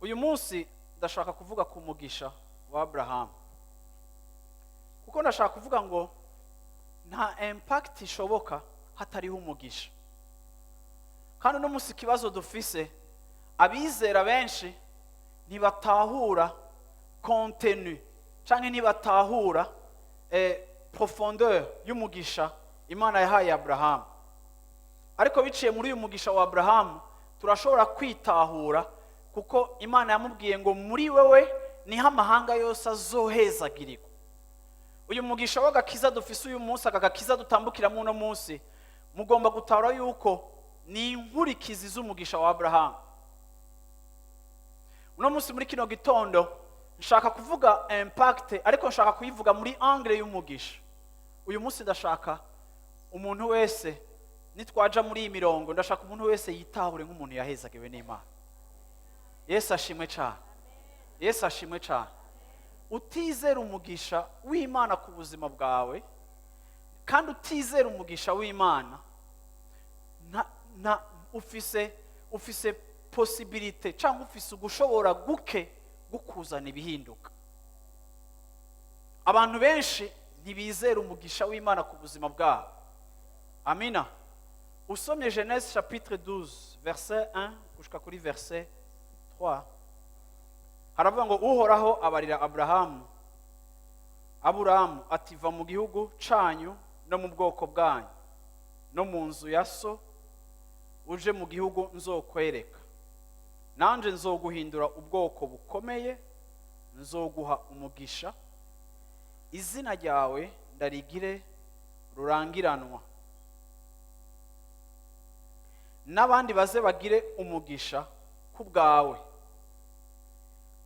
Uyu munsi ndashaka kuvuga ku mugisha wa Aburahamu, kuko ndashaka kuvuga ngo nta impact ishoboka hatariho umugisha. Kandi uno munsi ikibazo dufise, abizera benshi ntibatahura contenu cyangwa ntibatahura profondeur y'umugisha Imana yahaye Aburahamu. Ariko biciye muri uyu mugisha wa Aburahamu turashobora kwitahura, kuko Imana yamubwiye ngo muri wewe niho amahanga yose azohezagirirwa. Uyu mugisha w'agakiza dufise uyu munsi, aka gakiza dutambukiramo uno munsi, mugomba gutahura yuko ni inkurikizi z'umugisha wa Aburahamu. Uno munsi muri kino gitondo nshaka kuvuga impact, ariko nshaka kuyivuga muri angle y'umugisha. Uyu munsi ndashaka umuntu wese, nitwaja muri iyi mirongo, ndashaka umuntu wese yitahure nk'umuntu yahezagiwe n'Imana. Yesu ashimwe cyane, Yesu ashimwe cyane. Utizera umugisha w'Imana ku buzima bwawe, kandi utizera umugisha w'Imana, nta ufise possibilité cyangwa ufise ugushobora guke gukuzana ibihinduka. Abantu benshi ntibizera umugisha w'Imana ku buzima bwabo. Amina. Usomye Genèse chapitre 12 verset 1 gushika kuri verset 3, haravuga ngo Uhoraho abarira Aburahamu, Aburahamu, ati: "Va mu gihugu canyu no mu bwoko bwanyu no mu nzu ya so, uje mu gihugu nzokwereka. Nanje nzoguhindura ubwoko bukomeye, nzoguha umugisha, izina ryawe ndarigire rurangiranwa, n'abandi baze bagire umugisha ku bwawe.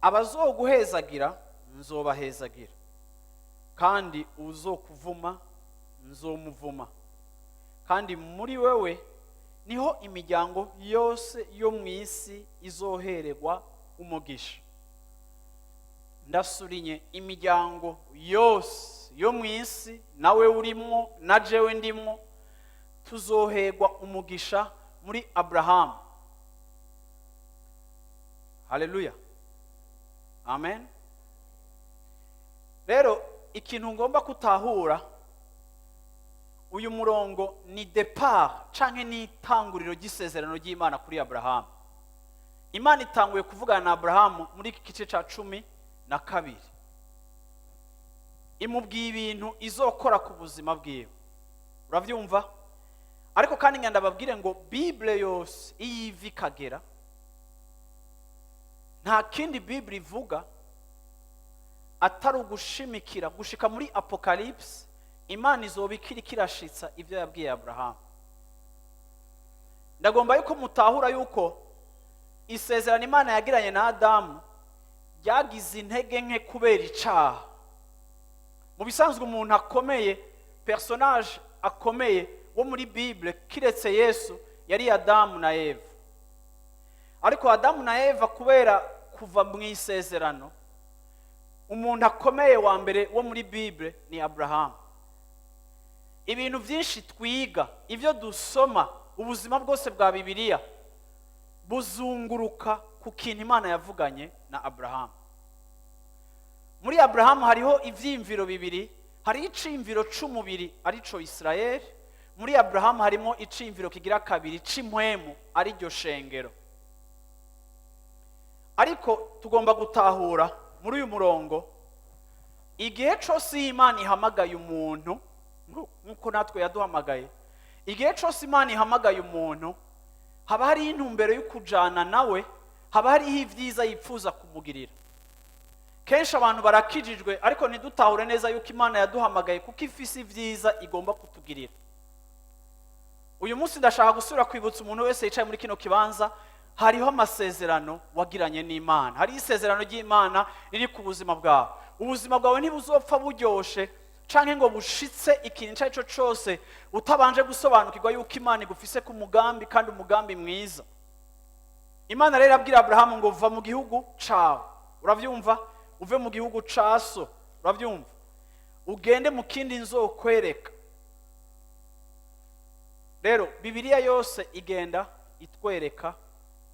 Abazoguhezagira nzobahezagira, kandi uzokuvuma nzomuvuma, kandi muri wewe niho imiryango yose yo mu isi izohererwa umugisha." Ndasurinye: imiryango yose yo mu isi, nawe urimwo na jewe ndimwo, tuzoherwa umugisha muri Aburahamu. Haleluya, amen. Rero ikintu ngomba kutahura, uyu murongo ni départ canke ni itanguriro ry'isezerano ry'Imana kuri Aburahamu. Imana itanguye kuvugana na Aburahamu muri iki gice ca 12, imubwiye ibintu izokora ku buzima bwiwe. Urabyumva? Ariko kandi ngenda babwire ngo Bible yose iyo iva ikagera, nta kindi Bible ivuga atari ugushimikira gushika muri Apocalypse. Imana izoba ikiri kirashitsa ibyo yabwiye Aburahamu. Ndagomba yuko mutahura yuko isezerano Imana yagiranye na Adamu ryagize intege nke kubera icaha. Mu bisanzwe umuntu akomeye, personnage akomeye wo muri Bible kiretse Yesu, yari Adamu na Eva. Ariko Adamu na Eva, kubera kuva mu isezerano, umuntu akomeye wa mbere wo muri Bible ni Aburahamu. Ibintu byinshi twiga, ibyo dusoma, ubuzima bwose bwa Bibiliya buzunguruka ku kintu Imana yavuganye na Aburahamu. Muri Aburahamu hariho ibyiyumviro bibiri: hariho iciyumviro c'umubiri, arico Isirayeli. Muri Aburahamu harimo iciyumviro kigira kabiri c'impwemu, ariryo shengero. Ariko tugomba gutahura muri uyu murongo, igihe cyose iyo Imana ihamagaye umuntu, nk'uko natwe yaduhamagaye, igihe cyose Imana ihamagaye umuntu, haba hariho intumbero yo kujana nawe, haba hariho ibyiza yifuza kumugirira. Kenshi iyo Imana ihamagaye umuntu, Kenshi abantu barakijijwe, ariko ntidutahure neza yuko Imana yaduhamagaye kuko ifise ibyiza igomba kutugirira. Uyu munsi ndashaka gusubira kwibutsa umuntu wese yicaye muri kino kibanza: hariho amasezerano wagiranye n'Imana, hariho isezerano ry'Imana riri ku buzima bwawe. Ubuzima bwawe ntibuzopfa buryoshe canke ngo bushitse ikintu icyo ari cyo cyose utabanje gusobanukirwa yuko Imana igufise ku mugambi, kandi umugambi mwiza. Imana rero abwira Aburahamu ngo: "Va mu gihugu cawe," uravyumva, "uve mu gihugu ca so," uravyumva, "ugende mu kindi nzokwereka." Rero Bibiliya yose igenda itwereka,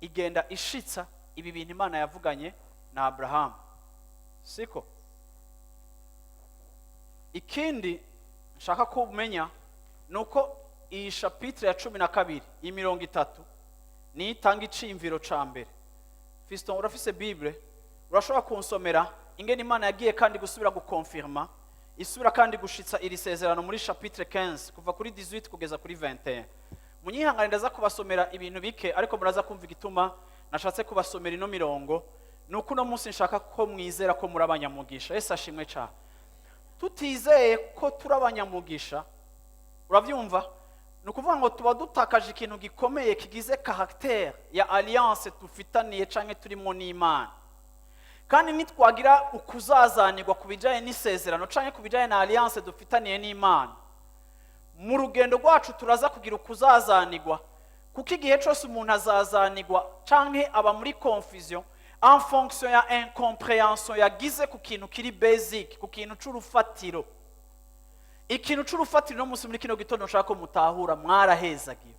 igenda ishitsa ibi bintu Imana yavuganye na Aburahamu, siko? Ikindi nshaka ko umenya ni uko iyi chapitre ya 12, iyi 30, niyo itanga iciyumviro ca mbere. Fiston, urafise Bible, urashobora kunsomera ingene Imana yagiye kandi gusubira gukonfirma, isubira kandi gushitsa iri sezerano muri chapitre 15, kuva kuri 18 kugeza kuri 21? Munyihangane, ndaza kubasomera ibintu bike, ariko muraza kumva igituma nashatse kubasomera ino mirongo. Ni uko uno munsi nshaka ko mwizera ko muri abanyamugisha. Yesu ashimwe cyane. Tutizeye ko turi abanyamugisha, urabyumva, ni ukuvuga ngo tuba dutakaje ikintu gikomeye kigize caractère ya alliance dufitaniye canke turimo n'Imana. Kandi nitwagira ukuzazanirwa ku bijyanye n'isezerano canke ku bijyanye na alliance dufitaniye n'Imana, mu rugendo rwacu turaza kugira ukuzazanirwa, kuko igihe cyose umuntu azazanirwa canke aba muri confusion en fonction ya incompréhension yagize ku kintu kiri basic, ku kintu c'urufatiro. Ikintu c'urufatiro no munsi muri kino gitondo nshaka ko mutahura: mwarahezagiwe.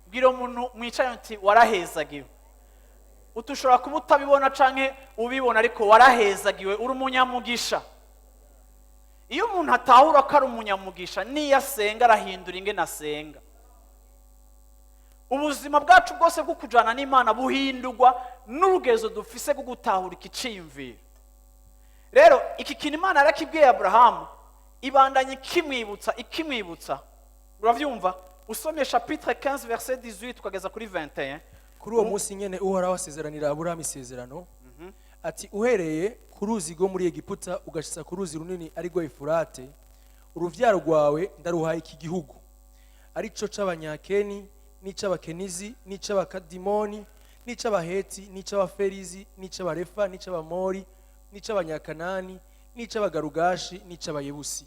Bwira umuntu mwicaye uti: "Warahezagiwe." Utushobora kuba utabibona canke ubibona, ariko warahezagiwe, uri umunyamugisha. Iyo umuntu atahura ko ari umunyamugisha, niyo asenga arahindura ingene asenga. Ubuzima bwacu bwose bwo kujana n'Imana buhindurwa n'urugezo dufise rwo gutahura iki ciyumviro. Rero iki kintu Imana yarakibwiye Aburahamu, ibandanya ikimwibutsa, ikimwibutsa, uravyumva? Usomye chapitre 15 verset 18 ukageza kuri 21. Kuri uwo munsi nyene Uhoraho asezeranira Aburahamu isezerano ati: "Uhereye ku ruzi rwo muri Egiputa ugashitsa ku ruzi runini, ari rwo Efurate, uruvyaro rwawe ndaruhaye iki gihugu, arico c'Abanyakeni n'ic'Abakenizi n'ic'Abakadimoni n'ic'Abaheti n'ic'Abaferizi n'ic'Abarefa n'ic'Abamori n'ic'Abanyakanani n'ic'Abagarugashi n'ic'Abayebusi."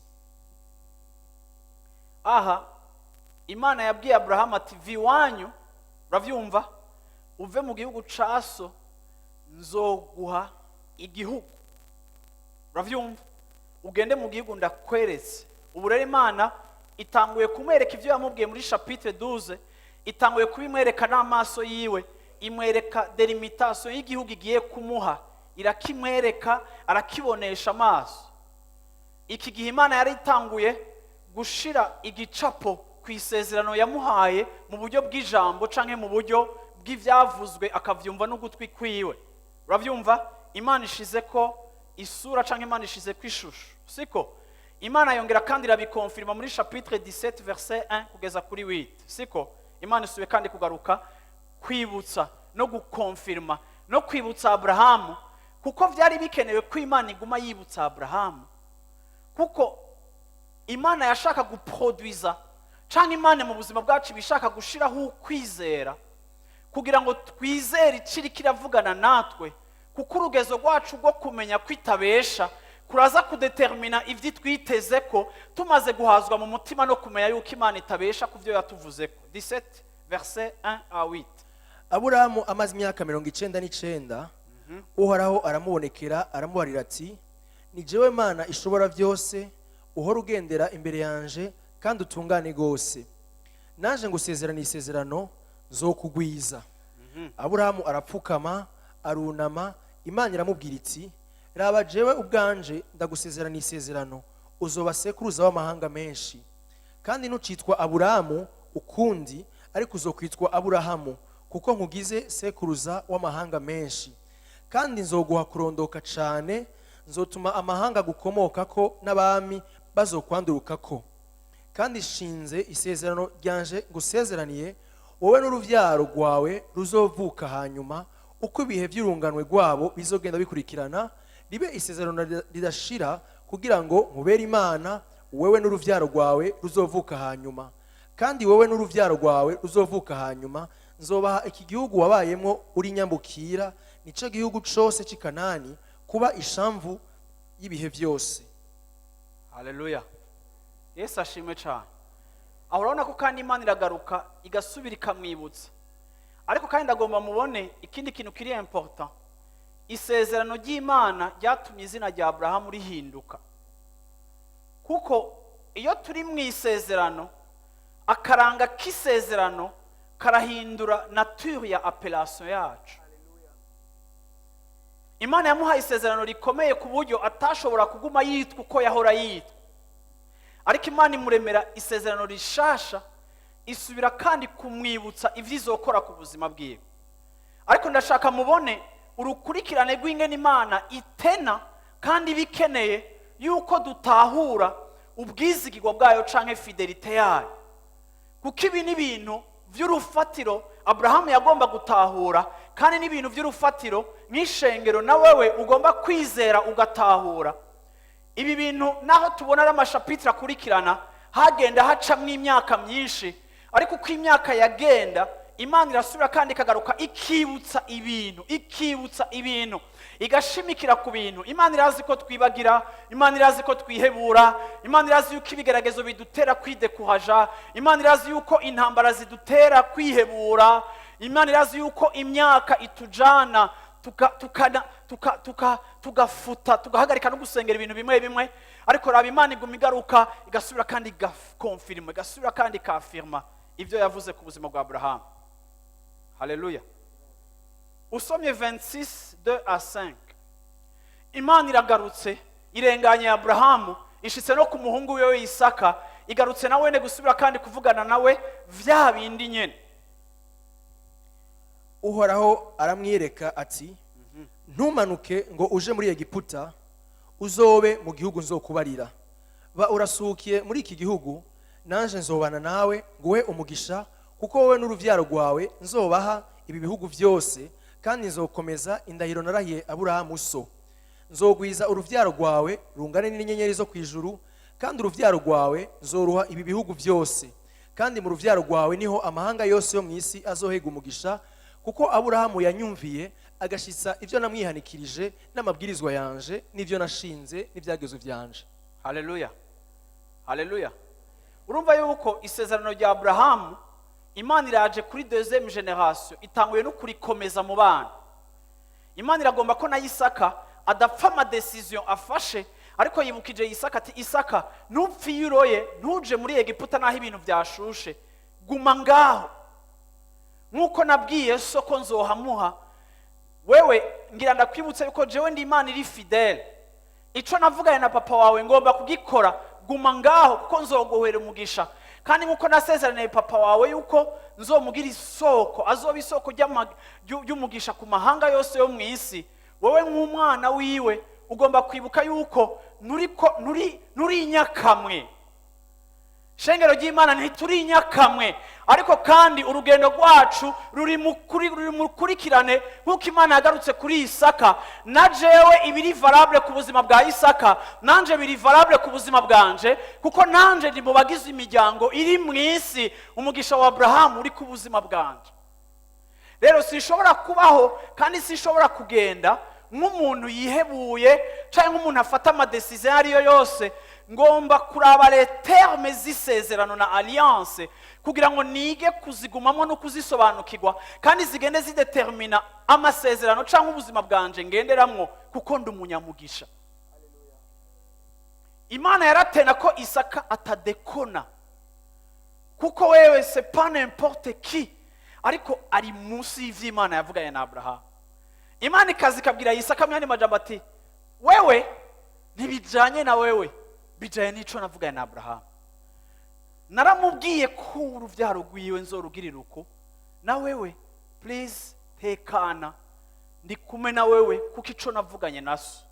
Aha Imana yabwiye Aburahamu ati: "Va iwanyu," uravyumva, "uve mu gihugu ca so, nzoguha igihugu," uravyumva, "ugende mu gihugu ndakweretse." Ubu rero Imana itanguye kumwereka ibyo yamubwiye muri chapitre 12, itanguye kubimwereka n'amaso yiwe, imwereka délimitation y'igihugu igiye kumuha, irakimwereka, arakibonesha amaso. Iki gihe Imana yari itanguye gushira igicapo ku isezerano yamuhaye mu buryo bw'ijambo canke mu buryo bw'ibyavuzwe, akavyumva n'ugutwi kwiwe, uravyumva? Imana ishize ko isura canke Imana ishize ko ishusho, siko? Imana yongera kandi irabikonfirma muri chapitre 17 verset 1 kugeza kuri 8, siko? Imana isubiye kandi kugaruka kwibutsa no gukonfirma no kwibutsa Aburahamu, kuko byari bikenewe ko Imana iguma yibutsa Aburahamu, kuko Imana yashaka guproduiza, cyangwa Imana mu buzima bwacu iba ishaka gushiraho ukwizera kugira ngo twizere ikiri kiravugana natwe, kuko urugezo rwacu rwo kumenya ko itabesha kuraza kudetermina ibyo twiteze ko tumaze guhazwa mu mutima no kumenya yuko Imana itabesha ku byo yatuvuze ko. 17 verset 1 à 8. Aburahamu amaze imyaka 99, Uhoraho aramubonekera, aramubarira ati: "Ni jewe Mana ishobora byose, uhora ugendera imbere yanje kandi utungane rwose. Naje ngusezerana isezerano, nzokugwiza." Aburahamu arapfukama, arunama. Imana iramubwira iti: "Raba, jewe ubwanje ndagusezerana isezerano, uzoba sekuruza w'amahanga menshi, kandi ntucitwa Aburamu ukundi, ariko uzokwitwa Aburahamu, kuko nkugize sekuruza w'amahanga menshi, kandi nzoguha kurondoka cane, nzotuma amahanga agukomokako n'abami bazokwandurukako. Kandi shinze isezerano ryanje ngusezeraniye wowe n'uruvyaro rwawe ruzovuka hanyuma, uko ibihe by'urunganwe rwabo bizogenda bikurikirana, Ribe isezerano ridashira kugira ngo nkubere Imana, wewe n'uruvyaro rwawe ruzovuka hanyuma. Kandi wowe n'uruvyaro rwawe ruzovuka hanyuma nzobaha iki gihugu wabayemwo uri nyambukira, nico gihugu cose c'i Kanani, kuba ishamvu y'ibihe vyose. Haleluya, Yesu ashimwe cyane. Aho urabona ko kandi Imana iragaruka, igasubira ikamwibutsa. Ariko kandi ndagomba mubone ikindi kintu kiri important. Isezerano ry'Imana ryatumye izina rya Aburahamu rihinduka, kuko iyo turi mu isezerano, akaranga k'isezerano karahindura nature ya appellation yacu. Imana yamuhaye isezerano rikomeye ku buryo atashobora kuguma yitwa uko yahora yitwa, ariko Imana imuremera isezerano rishasha, isubira kandi kumwibutsa ibyo izokora ku buzima bwiwe. Ariko ndashaka mubone urukurikirane rw'ingene Imana itena, kandi bikeneye yuko dutahura ubwizigirwa bwayo canke fidélité yayo, kuko ibi ni ibintu by'urufatiro Aburahamu yagomba gutahura, kandi n'ibintu by'urufatiro nk'ishengero na wewe ugomba kwizera ugatahura ibi bintu. Naho tubona ari ama chapitres akurikirana, hagenda hacamwo imyaka myinshi, ariko uko imyaka yagenda, Imana irasubira kandi ikagaruka, ikibutsa ibintu, ikibutsa ibintu, igashimikira ku bintu. Imana irazi ko twibagira, Imana irazi ko twihebura, Imana irazi yuko ibigeragezo bidutera kwidekuhaja, Imana irazi yuko intambara zidutera kwihebura, Imana irazi yuko imyaka itujana tugafuta, tugahagarika no gusengera ibintu bimwe bimwe. Ariko raba, Imana iguma igaruka, igasubira kandi igakonfirima, igasubira kandi ikafirma ibyo yavuze ku buzima bwa Aburahamu. Haleluya. Usomye 26 2 à 5, Imana iragarutse, irenganye Aburahamu, ishitse no ku muhungu wiwe Isaka, igarutse na wene gusubira kandi kuvugana nawe vya bindi nyene. Uhoraho aramwiyereka ati: "Ntumanuke ngo uje muri Egiputa, uzobe mu gihugu nzokubarira. Ba urasuhukiye muri iki gihugu, nanje nzobana nawe nguhe umugisha, kuko wowe n'uruvyaro rwawe nzobaha ibi bihugu byose, kandi nzokomeza indahiro narahiye Aburahamu so. Nzogwiza uruvyaro rwawe rungane n'inyenyeri zo ku ijuru, kandi uruvyaro rwawe nzoruha ibi bihugu byose, kandi mu ruvyaro rwawe niho amahanga yose yo mu isi azohega umugisha, kuko Aburahamu yanyumviye agashitsa ibyo namwihanikirije n'amabwirizwa yanje n'ibyo nashinze n'ibyagezo vyanje." Haleluya, haleluya. Urumva yuko isezerano rya Aburahamu, Imana iraje kuri deuxième génération, itanguye no kurikomeza mu bana. Imana iragomba ko na Isaka adapfa ama décisions afashe, ariko yibukije Isaka ati: "Isaka, ntupfe iyo uroye, ntuje muri Egiputa n'aho ibintu byashushe. Guma ngaho nk'uko nabwiye so ko nzohamuha wewe. Ngira ndakwibutsa yuko jewe ndi Imana iri fidèle. Ico navuganye na papa wawe ngomba kugikora. Guma ngaho kuko nzoguhera umugisha, kandi nk'uko nasezeraniye papa wawe yuko nzomugira isoko, azoba isoko ry'umugisha ku mahanga yose yo mu isi, wowe nk'umwana wiwe ugomba kwibuka yuko nturi inyakamwe." Shengero ry'Imana, ntituri inyakamwe, ariko kandi urugendo rwacu ruri mu rukurikirane. Nk'uko Imana yagarutse kuri Isaka, na jewe ibiri valable ku buzima bwa Isaka nanje biri valable ku buzima bwanje, kuko nanje ndi mu bagize imiryango iri mu isi. Umugisha wa Aburahamu uri ku buzima bwanje. Rero sinshobora kubaho kandi sinshobora kugenda nk'umuntu yihebuye cyangwa nk'umuntu afata ama décisions ayo ariyo yose. Ngomba kuraba les termes z'isezerano na alliance kugira ngo nige kuzigumamo no kuzisobanukirwa, kandi zigende zidetermina amasezerano cyangwa ubuzima bwanje ngenderamwo, kuko ndi umunyamugisha. Imana yaratena ko Isaka atadekona, kuko wewe c'est pas n'importe qui, ariko ari munsi y'ivy'Imana yavuganye na Aburahamu. Imana ikaza ikabwira Isaka mu yandi majambo ati: "Wewe ntibijanye na wewe, bijanye n'ico navuganye na Aburahamu. Naramubwiye ko uruvyaro rwiwe nzorugirira uko. Na wewe please tekana, ndi kumwe na wewe kuko ico navuganye na so."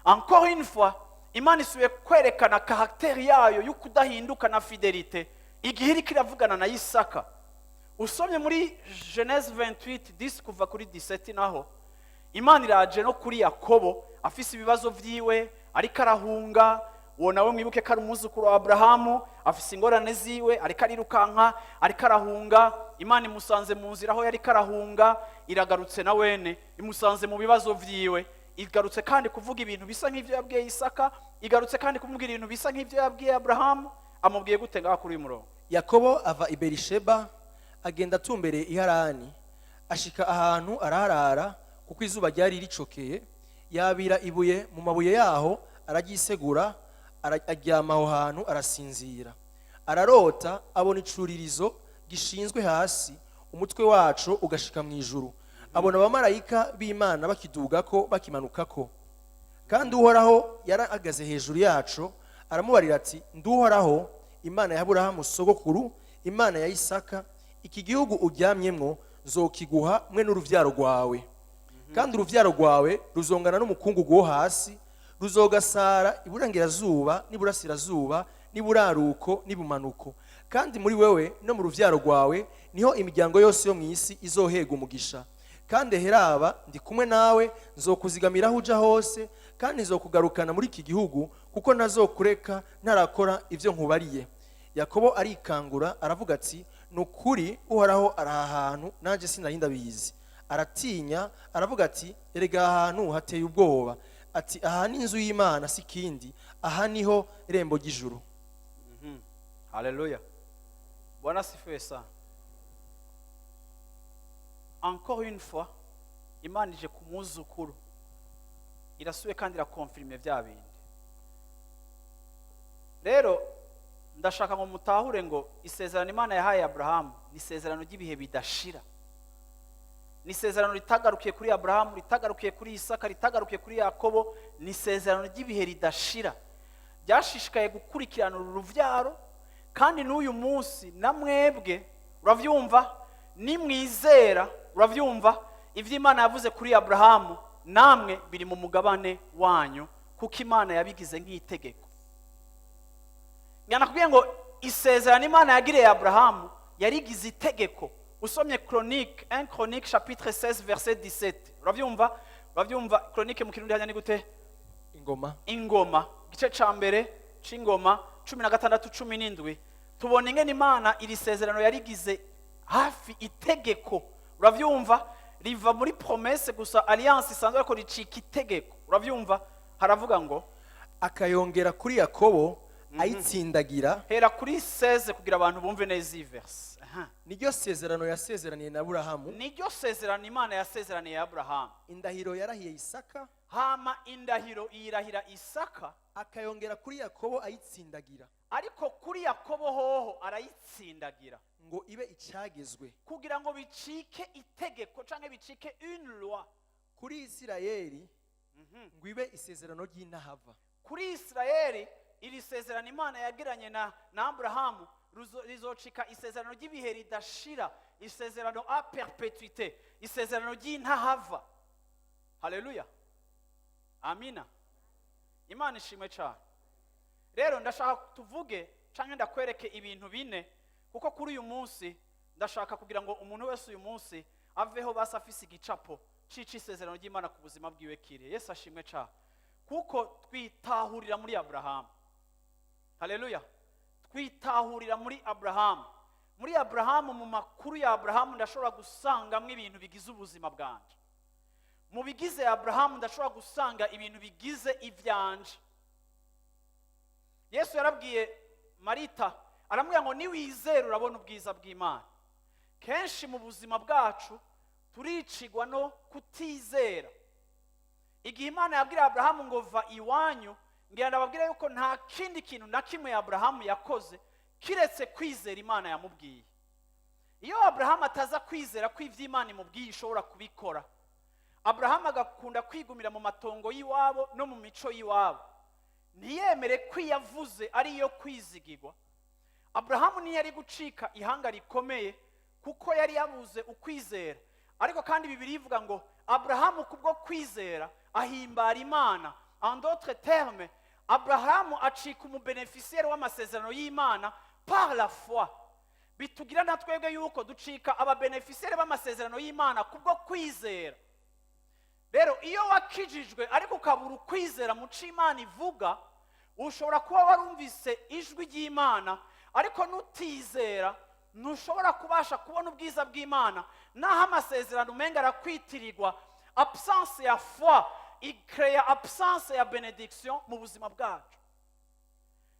Encore une fois, Imana isubiye kwerekana caractère yayo y'ukudahinduka na fidélité igihe iriko iravugana na Isaka. Usomye muri Genèse 28 10 kuva kuri 17, naho Imana iraje no kuri Yakobo afise ibibazo vyiwe, ariko arahunga. Uwo nawe mwibuke ko ari umwuzukuru wa Aburahamu, afise ingorane ziwe, ariko arirukanka, ariko arahunga. Imana imusanze mu nzira aho yariko arahunga, iragarutse na wene imusanze mu bibazo vyiwe. Igarutse kandi kuvuga ibintu bisa nk'ivyo yabwiye Isaka, igarutse kandi kumubwira ibintu bisa nk'ivyo yabwiye Aburahamu. Amubwiye gute ngaha kuri uyu murongo? Yakobo ava i Berisheba, agenda atumbereye i Harani. Ashika ahantu araharara, kuko izuba ryari ricokeye. Yabira ibuye mu mabuye yaho, araryisegura, aryama aho hantu, arasinzira. Ararota, abona icuririzo gishinzwe hasi, umutwe waco ugashika mu ijuru. Abona abamarayika b'Imana bakidugako, bakimanukako. Kandi Uhoraho yarahagaze hejuru yaco, aramubarira ati: "Ndi Uhoraho, Imana ya Aburahamu sogokuru, Imana ya Isaka. Iki gihugu uryamyemwo nzokiguha mwe n'uruvyaro rwawe. Kandi uruvyaro rwawe ruzongana n'umukungugu wo hasi, ruzogasara iburengerazuba n'iburasirazuba n'iburaruko n'ibumanuko. Kandi muri wewe no mu ruvyaro rwawe niho imiryango yose yo mu isi izohega umugisha. Kandi heraba, ndi kumwe nawe, nzokuzigamira aho uja hose, kandi nzokugarukana muri iki gihugu, kuko ntazokureka ntarakora ibyo nkubariye." Yakobo arikangura, aravuga ati: "Ni ukuri Uhoraho ari aha hantu, nanjye sinari ndabizi." Aratinya, aravuga ati: "Erega aha hantu hateye ubwoba!" Ati: "Aha ni inzu y'Imana, si ikindi, aha niho rembo ry'ijuru." Haleluya, Bwana asifiwe sana. Encore une fois, Imana ije ku mwuzukuru, irasubiye kandi irakonfirime bya bindi. Rero ndashaka ngo mutahure ngo isezerano Imana yahaye Aburahamu ni isezerano ry'ibihe bidashira, ni isezerano ritagarukiye kuri Aburahamu, ritagarukiye kuri Isaka, ritagarukiye kuri Yakobo. Ni isezerano ry'ibihe ridashira, ryashishikaye gukurikirana uru ruvyaro. Kandi n'uyu munsi na mwebwe, uravyumva, nimwizera, uravyumva, ivyo Imana yavuze kuri Aburahamu namwe biri mu mugabane wanyu, kuko Imana yabigize nk'itegeko. Nakubwiye ngo isezerano Imana yagiriye Aburahamu yarigize itegeko. Usomye Chronique, 1 Chronique chapitre 16 verset 17, uravyumva? Chronique mu Kirundi hanya ni gute? Ingoma. Ingoma, igice ca mbere c'Ingoma, 16, 17, tubona ingene Imana iri sezerano yarigize hafi itegeko. Uravyumva, riva muri promesse gusa, alliance isanzwe, ariko ricika itegeko. Uravyumva, haravuga ngo: Akayongera kuri Yakobo ayitsindagira. Hera kuri 16 kugira abantu bumve neza iyi verse. Aha. Niryo sezerano yasezeraniye na Aburahamu. Niryo sezerano Imana yasezeraniye Aburahamu. Indahiro yarahiye Isaka. Hama indahiro iyirahira Isaka. Akayongera kuri Yakobo ayitsindagira. Ariko kuri Yakobo hoho arayitsindagira. Ngo ibe icyagezwe. Kugira ngo bicike itegeko canke bicike une loi. Kuri Isirayeli, ngo ibe isezerano ry'intahava. Kuri Isirayeli, iri sezerano Imana yagiranye na Aburahamu rizocika isezerano ry'ibihe ridashira, isezerano à perpétuité, isezerano ry'intahava. Haleluya, amina, Imana ishimwe cyane. Rero ndashaka tuvuge canke ndakwereke ibintu bine, kuko kuri uyu munsi ndashaka kugira ngo umuntu wese uyu munsi aveho basi afise igicapo c'isezerano ry'Imana ku buzima bwiwe kire. Yesu ashimwe cyane, kuko twitahurira muri Aburahamu. Haleluya, twitahurira muri Aburahamu. Muri Aburahamu, mu makuru ya Aburahamu, ndashobora gusangamo ibintu bigize ubuzima bwanje. Mu bigize Aburahamu ndashobora gusanga ibintu bigize ibyanje. Yesu yarabwiye Marita, aramubwira ngo: "Niwizera urabona ubwiza bw'Imana." Kenshi mu buzima bwacu turicigwa no kutizera. Igihe Imana yabwira Aburahamu ngo: "Va iwanyu", ngira ndababwira yuko nta kindi kintu na kimwe Aburahamu yakoze kiretse kwizera Imana yamubwiye. Iyo Aburahamu ataza kwizera ko ibyo Imana imubwiye ishobora kubikora, Aburahamu agakunda kwigumira mu matongo y'iwabo no mu mico y'iwabo, ntiyemere ko iyo avuze ari iyo kwizigirwa, Aburahamu ntiyari gucika ihanga rikomeye, kuko yari yabuze ukwizera. Ariko kandi Bibiliya ivuga ngo Aburahamu kubwo kwizera ahimbara Imana. En d'autres termes, Aburahamu acika umu bénéficiaire w'amasezerano y'Imana par la foi. Bitugira na twebwe yuko ducika aba bénéficiaires b'amasezerano y'Imana kubwo kwizera. Rero iyo wakijijwe ariko ukabura ukwizera mu co Imana ivuga, ushobora kuba warumvise ijwi ry'Imana, ariko nutizera ntushobora kubasha kubona ubwiza bw'Imana, naho amasezerano umenga arakwitirirwa. Absence ya foi icréa absence ya bénédiction mu buzima bwacu.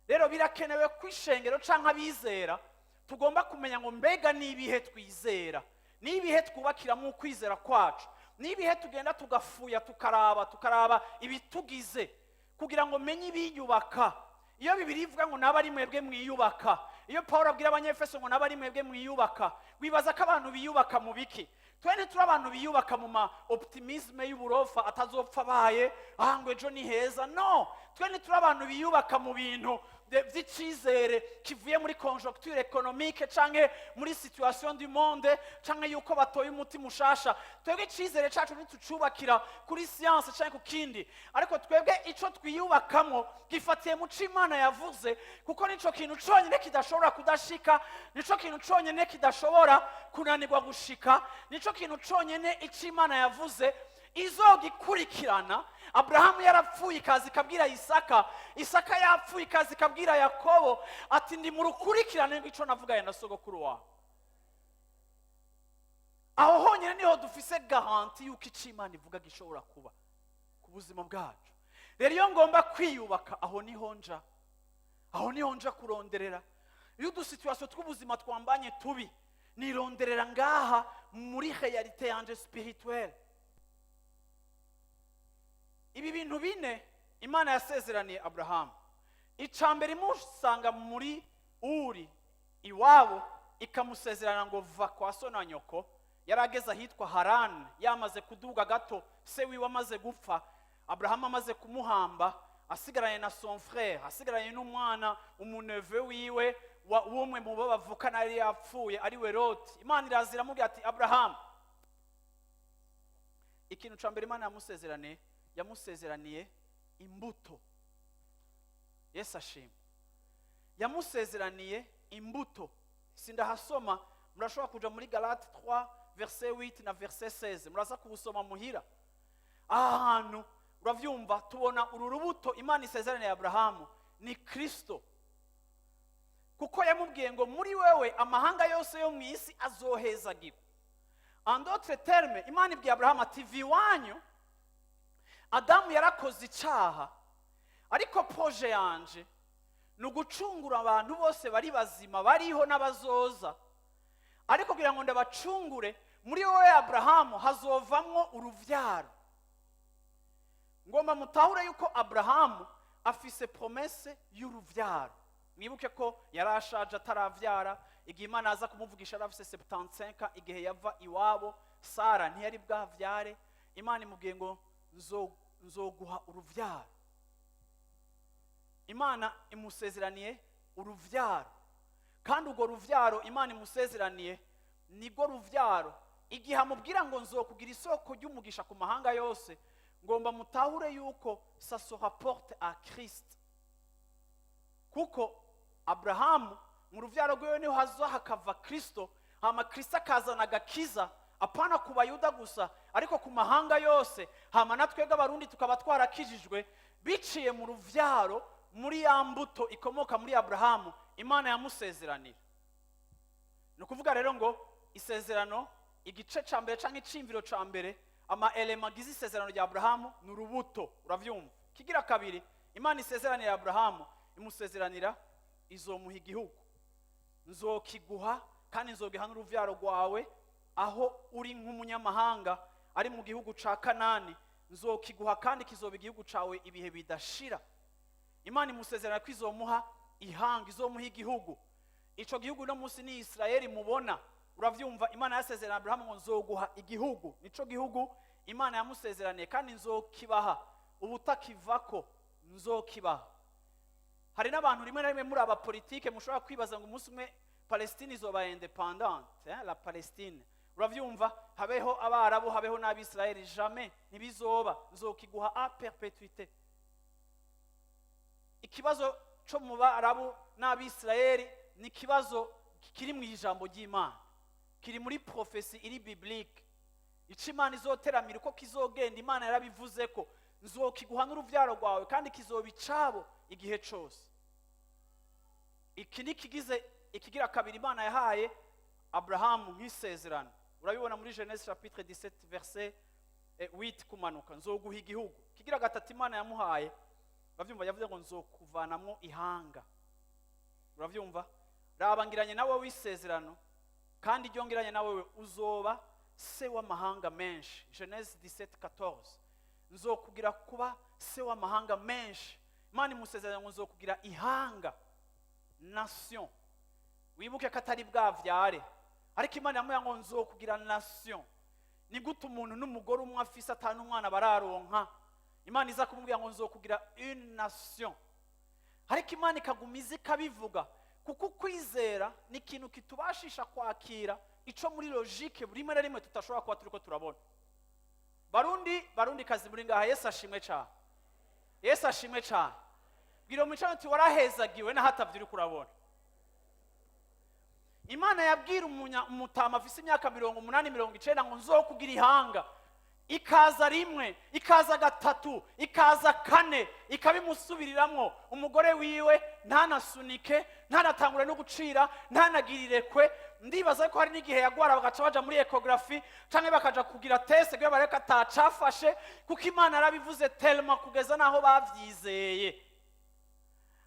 Rero birakenewe ko ishengero cyangwa abizera tugomba kumenya ngo mbega ni ibihe twizera, ni ibihe twubakiramo ukwizera kwacu, ni ibihe tugenda tugafuya, tukaraba ibitugize kugira ngo menye ibiyubaka. Iyo Bibiliya ivuga ngo naba ari mwebwe mwiyubaka, iyo Paul abwira Abanyefeso ngo naba ari mwebwe mwiyubaka, wibaza ko abantu biyubaka mu biki? Twe ntituri abantu biyubaka mu ma optimisme y'uburofa atazopfa abaye, ah, ngo ejo ni heza. No, twe ntituri abantu biyubaka mu bintu by'icizere kivuye muri conjoncture économique canke muri situation du monde canke yuko batoye umuti mushasha. Twebwe icizere cacu ntitucubakira kuri science canke ku kindi, ariko twebwe ico twiyubakamo gifatiye mu co Imana yavuze, kuko nico kintu conyine kidashobora kudashika, nico kintu conyine kidashobora kunanirwa gushika, nico kintu conyine ico Imana yavuze izogikurikirana. Aburahamu yarapfuye, ikaza ikabwira Isaka. Isaka yapfuye, ikaza ikabwira Yakobo ati: "Ndi mu rukurikirane rw'ico navuganye na sogokuru wawe." Aho honyine niho dufise garantie y'uko icyo Imana ivuga gishobora kuba ku buzima bwacu. Rero iyo ngomba kwiyubaka, aho niho nja, aho niho nja kuronderera. Iyo udusituations tw'ubuzima twambanye tubi, nironderera ngaha muri réalité yanje spirituelle. Ibi bintu bine Imana yasezeraniye Aburahamu: icya mbere, imusanga muri Uri iwabo, ikamusezerana ngo va kwa so na nyoko. Yari ageze ahitwa Harani, yamaze kuduga gato, se wiwe amaze gupfa, Aburahamu amaze kumuhamba, asigaranye na son frère, asigaranye n'umwana, umuneveu wiwe w'umwe mu bo bavukana yari yapfuye, ari we Loti. Imana iraza iramubwira ati: "Aburahamu." Ikintu cya mbere Imana yamusezeraniye, yamusezeraniye imbuto. Yesu ashima. Yamusezeraniye imbuto. Sindahasoma, murashobora kuja muri Galate 3 verset 8 na verset 16, muraza kuwusoma muhira. Aha hantu uravyumva, tubona uru rubuto Imana isezeraniye Aburahamu ni Kristo, kuko yamubwiye ngo muri wewe amahanga yose yo mu isi azohezagirwa. En d'autres termes, Imana ibwiye Aburahamu ati: "Va iwanyu, Adamu yarakoze icaha, ariko projet yanje ni ugucungura abantu bose bari bazima, bariho n'abazoza. Ariko kugira ngo ndabacungure, muri wowe Aburahamu hazovamwo uruvyaro." Ngomba mutahure yuko Aburahamu afise promesse y'uruvyaro. Mwibuke ko yari ashaje ataravyara. Igihe Imana aza kumuvugisha yari afise 75. Igihe yava iwabo, Sara ntiyari bwavyare. Imana imubwiye ngo nzoguha uruvyaro. Imana imusezeraniye uruvyaro, kandi urwo ruvyaro Imana imusezeraniye nirwo ruvyaro igihe amubwira ngo nzokugira isoko ry'umugisha ku mahanga yose. Ngomba mutahure yuko ça se rapporte à Christ, kuko Aburahamu mu ruvyaro rwiwe niho haza hakava Kristo, hama Kristo akazana agakiza, apana ku Bayuda gusa, ariko ku mahanga yose. Hama na twebwe Abarundi tukaba twarakijijwe biciye mu ruvyaro, muri ya mbuto ikomoka muri Aburahamu Imana yamusezeranira. Ni ukuvuga rero ngo isezerano, igice cya mbere cyangwa iciyumviro cya mbere, ama éléments agize isezerano rya Aburahamu ni urubuto. Urabyumva? Kigira kabiri, Imana isezeranira Aburahamu, imusezeranira izomuha igihugu. "Nzokiguha kandi nzogiha n'uruvyaro rwawe aho uri nk'umunyamahanga, ari mu gihugu ca Kanani. Nzokiguha kandi kizoba igihugu cawe ibihe bidashira." Imana imusezerana ko izomuha ihanga, izomuha igihugu. Ico gihugu uno munsi ni Isirayeli mubona. Uravyumva? Imana yasezerana Aburahamu ngo nzoguha igihugu. Nico gihugu Imana yamusezeraniye, kandi nzokibaha ubutakivako, nzokibaha. Hari n'abantu rimwe na rimwe muri abapolitike mushobora kwibaza ngo umunsi umwe Palestine izoba indépendante, la Palestine, uravyumva, habeho Abarabu, habeho n'Abisirayeli. Jamais, ntibizoba. Nzokiguha à perpétuité. Ikibazo co mu Barabu n'Abisirayeli ni ikibazo kiri mu ijambo ry'Imana, kiri muri prophétie iri biblique. Ico Imana izoteramira, uko kizogenda, Imana yarabivuze ko nzokiguha n'uruvyaro rwawe, kandi kizoba icabo igihe cose. Iki ni kigize ikigira kabiri Imana yahaye Aburahamu nk'isezerano. Urabibona muri Genèse chapitre 17 verset 8 kumanuka: nzoguha igihugu. Kigira gatatu Imana yamuhaye, uravyumva, yavuze ngo nzokuvanamwo ihanga. Uravyumva? Raba, ngiranye nawe w'isezerano, kandi iryo ngiranye nawe, uzoba se w'amahanga menshi. Genèse 17 14: nzokugira kuba se w'amahanga menshi. Imana imusezeranya ngo nzokugira ihanga, nation. Wibuke ko atari bwavyare, ariko Imana yamubwira ngo nzokugira nation. Ni gute umuntu n'umugore umwe afise atanu umwana bararonka, Imana iza kumubwira ngo nzokugira une nation? Ariko Imana ikaguma iza ikabivuga, kuko ukwizera ni ikintu kitubashisha kwakira ico muri logique rimwe na rimwe tutashobora kuba turiko turabona. Barundi, Barundi kazi muri ngaha, Yesu ashimwe cyane, Yesu ashimwe cyane. Bwira mu uti warahezagiwe naho atavyo uriko urabona. Imana yabwira umutama afise imyaka 80, 90 ngo nzokugira ihanga, ikaza rimwe, ikaza gatatu, ikaza kane, ikabimusubiriramwo. Umugore wiwe ntanasunike, ntanatangure no gucira, ntanagirire kwe. Ndibaza ko hari n'igihe yagwara bagaca baja muri échographie canke bakaja kugira test kugira barebe ko atacafashe, kuko Imana yarabivuze tellement kugeza n'aho bavyizeye.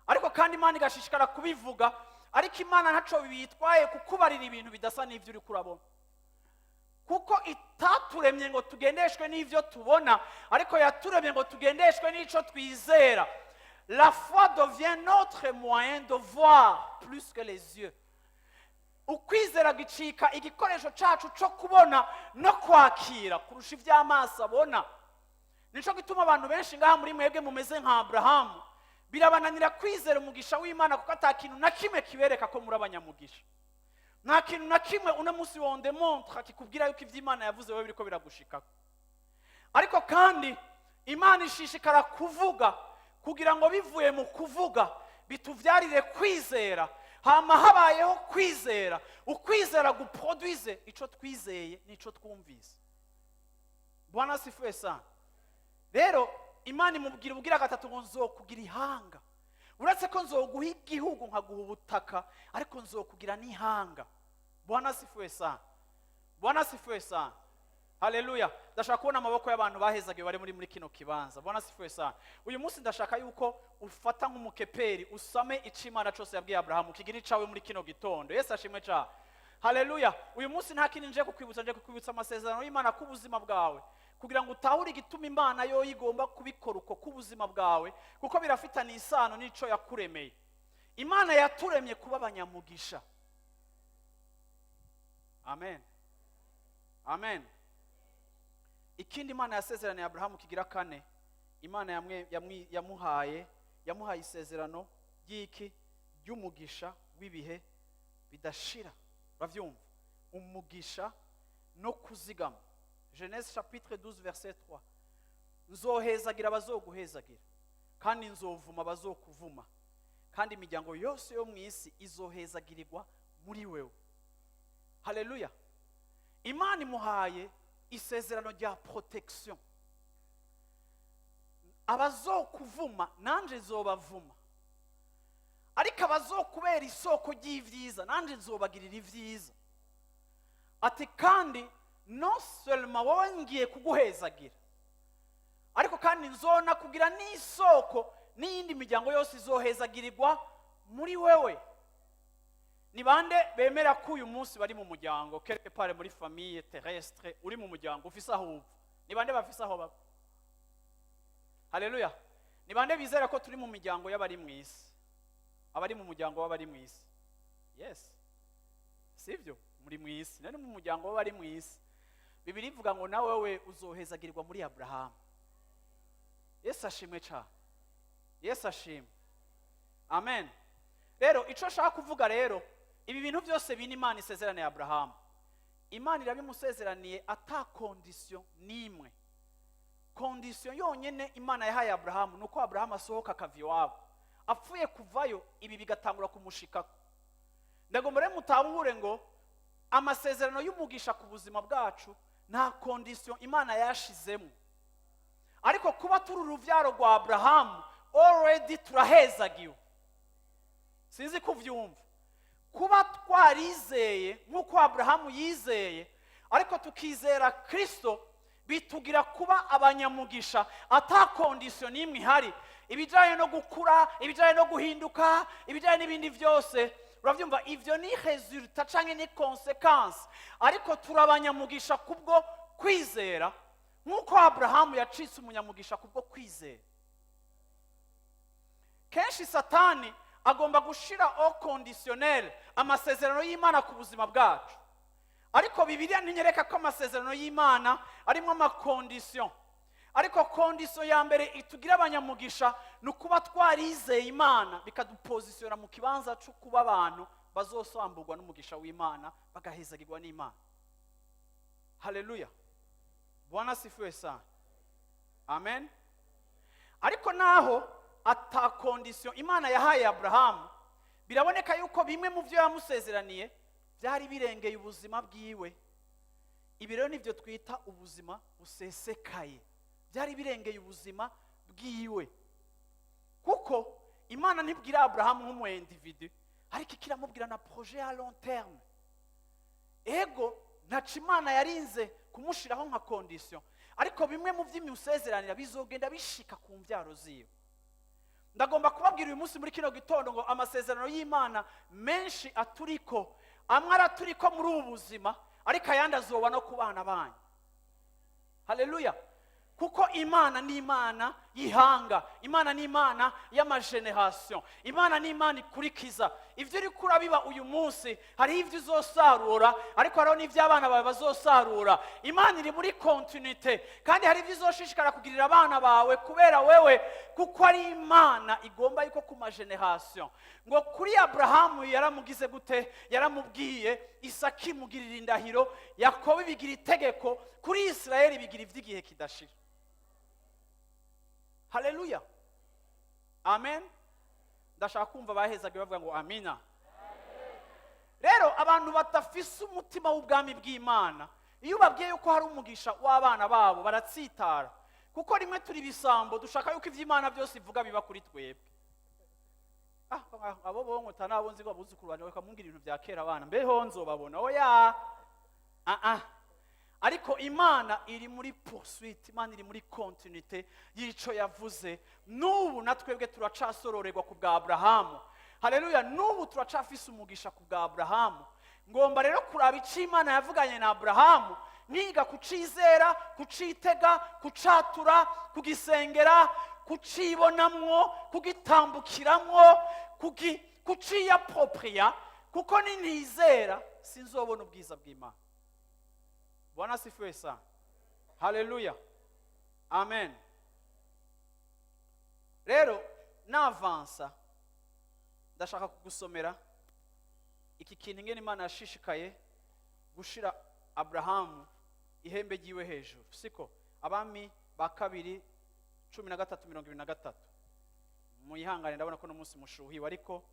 Ariko kandi Imana igashishikara kubivuga. Ariko Imana ntaco bitwaye kukubarira ibintu bidasa n'ivyo uriko urabona, kuko itaturemye ngo tugendeshwe n'ivyo tubona, ariko yaturemye ngo tugendeshwe n'ico twizera. La foi devient notre moyen de voir plus que les yeux. Ukwizera gicika igikoresho cacu co kubona no kwakira kurusha ivy'amaso abona. Nico gituma abantu benshi ngaha muri mwebwe mumeze nka Aburahamu, birabananira kwizera umugisha w'Imana, kuko ata kintu na kimwe kibereka ko muri abanyamugisha. Nta kintu na kimwe uno munsi won démontre kikubwira yuko ibyo Imana yavuze wowe biriko biragushikako. Ariko kandi Imana ishishikara kuvuga kugira ngo bivuye mu kuvuga bituvyarire kwizera. Hama habayeho kwizera, ukwizera guproduise ico twizeye n'ico twumvise. Bwana asifiwe sana. Rero Imana imubwira ubwira gatatu ngo nzokugira ihanga. Uretse ko nzoguha igihugu, nkaguha ubutaka, ariko nzokugira n'ihanga. Bwana asifiwe sana, Bwana asifiwe sana. Haleluya! Ndashaka kubona amaboko y'abantu bahezagiwe bari muri kino kibanza. Bwana asifiwe sana. Uyu munsi ndashaka yuko ufata nk'umukeperi, usame ico Imana cose yabwiye Aburahamu, kigira icawe muri kino gitondo. Yesu ashimwe cyane. Haleluya! Uyu munsi nta kindi nje kukwibutsa, nje kukwibutsa amasezerano y'Imana k'ubuzima bwawe, kugira ngo utahure igituma Imana yo igomba kubikora uko k'ubuzima bwawe, kuko birafitanye isano n'ico yakuremeye. Imana yaturemye kuba abanyamugisha. Amen, amen. Ikindi Imana yasezeraniye Aburahamu kigira kane, Imana yamuhaye isezerano ry'iki? Ry'umugisha w'ibihe bidashira. Uravyumva? Umugisha no kuzigama. Genèse chapitre 12 verset 3: nzohezagira abazoguhezagira, kandi nzovuma abazokuvuma, kandi imiryango yose yo mu isi izohezagirirwa muri wewe. Haleluya! Imana imuhaye isezerano rya protection: abazokuvuma nanje nzobavuma, ariko abazokubera isoko ry'ibyiza nanje nzobagirira ibyiza. Ati kandi non seulement wowe ngiye kuguhezagira, ariko kandi nzona kugira n'isoko n'iyindi miryango yose izohezagirirwa muri wewe. Ni bande bemera ko uyu munsi bari mu muryango quelque part, muri famille terrestre, uri mu muryango ufise aho uva? Ni bande bafise aho baba? Haleluya! Ni bande bizera ko turi mu miryango y'abari mu isi, abari mu muryango w'abari mu isi? Yes, sivyo? Muri mu isi nari mu muryango w'abari mu isi. Bibiliya ivuga ngo nawe we uzohezagirirwa muri Aburahamu. Yesu ashimwe cyane, Yesu ashimwe. Amen. Rero icyo nshaka kuvuga rero, ibi bintu byose bine Imana isezeraniye Aburahamu, Imana irabimusezeraniye ata condition n'imwe. Condition yonyine Imana yahaye Aburahamu ni uko Aburahamu asohoka akava iwabo. Apfuye kuvayo, ibi bigatangura kumushikako. Ndagomba rero mutahure ngo amasezerano y'umugisha ku buzima bwacu nta condition n'imwe Imana Nta condition Imana yashizemo, ariko kuba turi urubyaro rwa Aburahamu, already turahezagiwe. Sinzi ko ubyumva. Kuba twarizeye nk'uko Aburahamu yizeye, ariko tukizera Kirisito, bitugira kuba abanyamugisha ata condition n'imwe ihari. Ibijyanye no gukura, ibijyanye no guhinduka, ibijyanye n'ibindi byose, urabyumva, ibyo ni résultat cyangwa ni conséquence, ariko turi abanyamugisha kubwo kwizera, nk'uko Aburahamu yacitse umunyamugisha kubwo kwizera. Kenshi Satani agomba gushira au conditionnel amasezerano y'Imana ku buzima bwacu, ariko Bibiliya ntinyereka ko amasezerano y'Imana arimo ama conditions. Ariko condition ya mbere itugira abanyamugisha ni ukuba twarizeye Imana, bikadupozisiyona mu kibanza cyo kuba abantu bazosamburwa n'umugisha w'Imana, bagahezagirwa n'Imana. Haleluya, Bwana asifiwe sana, amen. Ariko naho ata condition Imana yahaye Aburahamu, biraboneka yuko bimwe mu byo yamusezeraniye byari birengeye ubuzima bwiwe. Ibi rero nibyo twita ubuzima busesekaye. Byari birengeye ubuzima bwiwe, kuko Imana ntibwira Aburahamu nk'umu individu, ariko ikiramubwira na projet ya long terme. Ego, ntaco Imana yarinze kumushiraho nka condition, ariko bimwe mu by'imusezeranira bizogenda bishika ku mbyaro ziwe. Ndagomba kubabwira uyu munsi muri kino gitondo ngo amasezerano y'Imana menshi aturiko, amwe araturiko muri ubu buzima, ariko ayandi azoba no ku bana banyu. Haleluya! Kuko Imana ni Imana y'ihanga, Imana ni Imana y'ama générations, Imana ni Imana ikurikiza. Ibyo uri kurabiba uyu munsi, hariho ibyo uzosarura, ariko hariho n'ibyo abana bawe bazosarura. Imana iri muri continuité, kandi hari ibyo izoshishikara kugirira abana bawe kubera wewe, kuko ari Imana igomba yuko ku ma générations. Ngo kuri Aburahamu yaramugize gute? Yaramubwiye. Isaka imugirira indahiro, Yakobo ibigira itegeko, kuri Isirayeli bigira iby'igihe kidashira. Haleluya, amen. Ndashaka kumva abahezaga bavuga ngo amina. Rero abantu badafise umutima w'ubwami bw'Imana, iyo ubabwiye yuko hari umugisha w'abana babo, baratsitara, kuko rimwe turi ibisambo, dushaka yuko iby'Imana byose ivuga biba kuri twebwe. Ah, abo bonko nabo nzi ko abuzukuru banje bakamubwira ibintu bya kera, abana mbeho nzobabona? Oya, ah ah. Ariko Imana iri muri poursuite, Imana iri muri continuité y'ico yavuze. N'ubu na twebwe turacasororerwa ku bwa Aburahamu. Haleluya! N'ubu turacafise umugisha ku bwa Aburahamu. Ngomba rero kuraba icyo Imana yavuganye na Aburahamu, niga kucizera, kucitega, kucatura, kugisengera, kucibonamwo, kugitambukiramwo, kuciyapropriya, kuko ninizera sinzobona ubwiza bw'Imana. Bwana asifiwe sana, haleluya, amen. Rero navansa, ndashaka kugusomera iki kintu, ingene Imana yashishikaye gushira Aburahamu ihembe ryiwe hejuru. Siko? Abami ba Kabiri 13:23. Muyihangane, ndabona ko uno munsi mushuhiwe, ariko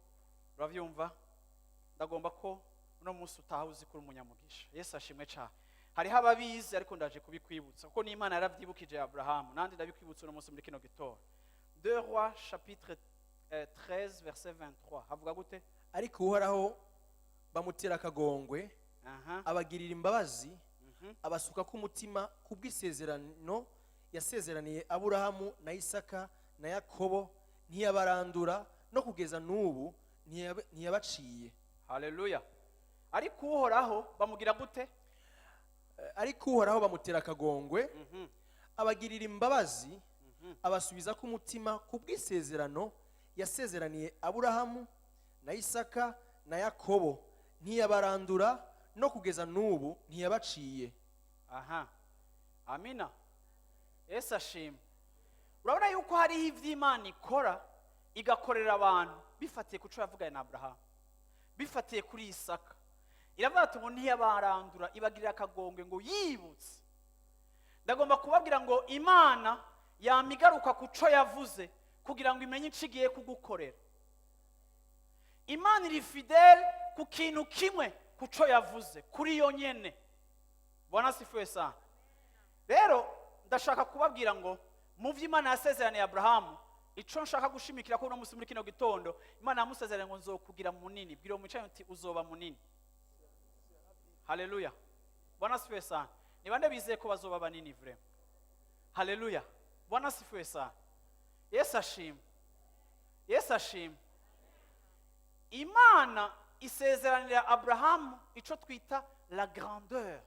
urabyumva, ndagomba ko uno munsi utaha uzi ko uri umunyamugisha. Yesu ashimwe cyane. Hariho ababizi, ariko ndaje kubikwibutsa, kuko n'Imana yarabyibukije Aburahamu, nandi ndabikwibutsa uno munsi muri kino gitondo. 2 Rois chapitre 13 verset 23, havuga gute? Ariko Uhoraho bamutera akagongwe, abagirira imbabazi, abasuka k'umutima kubw'isezerano yasezeraniye Aburahamu na Isaka na Yakobo, ntiyabarandura, no kugeza n'ubu ntiyabaciye. Haleluya! Ariko Uhoraho bamugira gute? Ariko Uhoraho bamutera akagongwe, abagirira imbabazi, abasubiza k'umutima kubw'isezerano yasezeraniye Aburahamu na Isaka na Yakobo, ntiyabarandura, no kugeza n'ubu ntiyabaciye. Aha, amina, Yesu ashima. Urabona yuko hariho iby'Imana ikora, igakorera abantu bifatiye ku cyo yavuganye na Aburahamu, bifatiye kuri Isaka. Iravuga ati ngo ntiyabarandura, ibagirira akagongwe ngo yibutse. Ndagomba kubabwira ngo Imana yamigaruka ku cyo yavuze kugira ngo imenye icyo igiye kugukorera. Imana iri fidèle ku kintu kimwe, ku cyo yavuze kuri yo nyene. Bwana asifiwe sana. Rero ndashaka kubabwira ngo mu byo Imana yasezeraniye Aburahamu, ico nshaka gushimikira ko uno munsi muri kino gitondo, Imana yamusezeraniye ngo nzokugira munini. Bwira uwo mwicaye uti uzoba munini. Haleluya, Bwana asifiwe sana. Ni bande bizeye ko bazoba banini vraiment? Haleluya, Bwana asifiwe sana. Yesu ashimwe, Yesu ashimwe. Imana isezeranira Aburahamu ico twita la grandeur.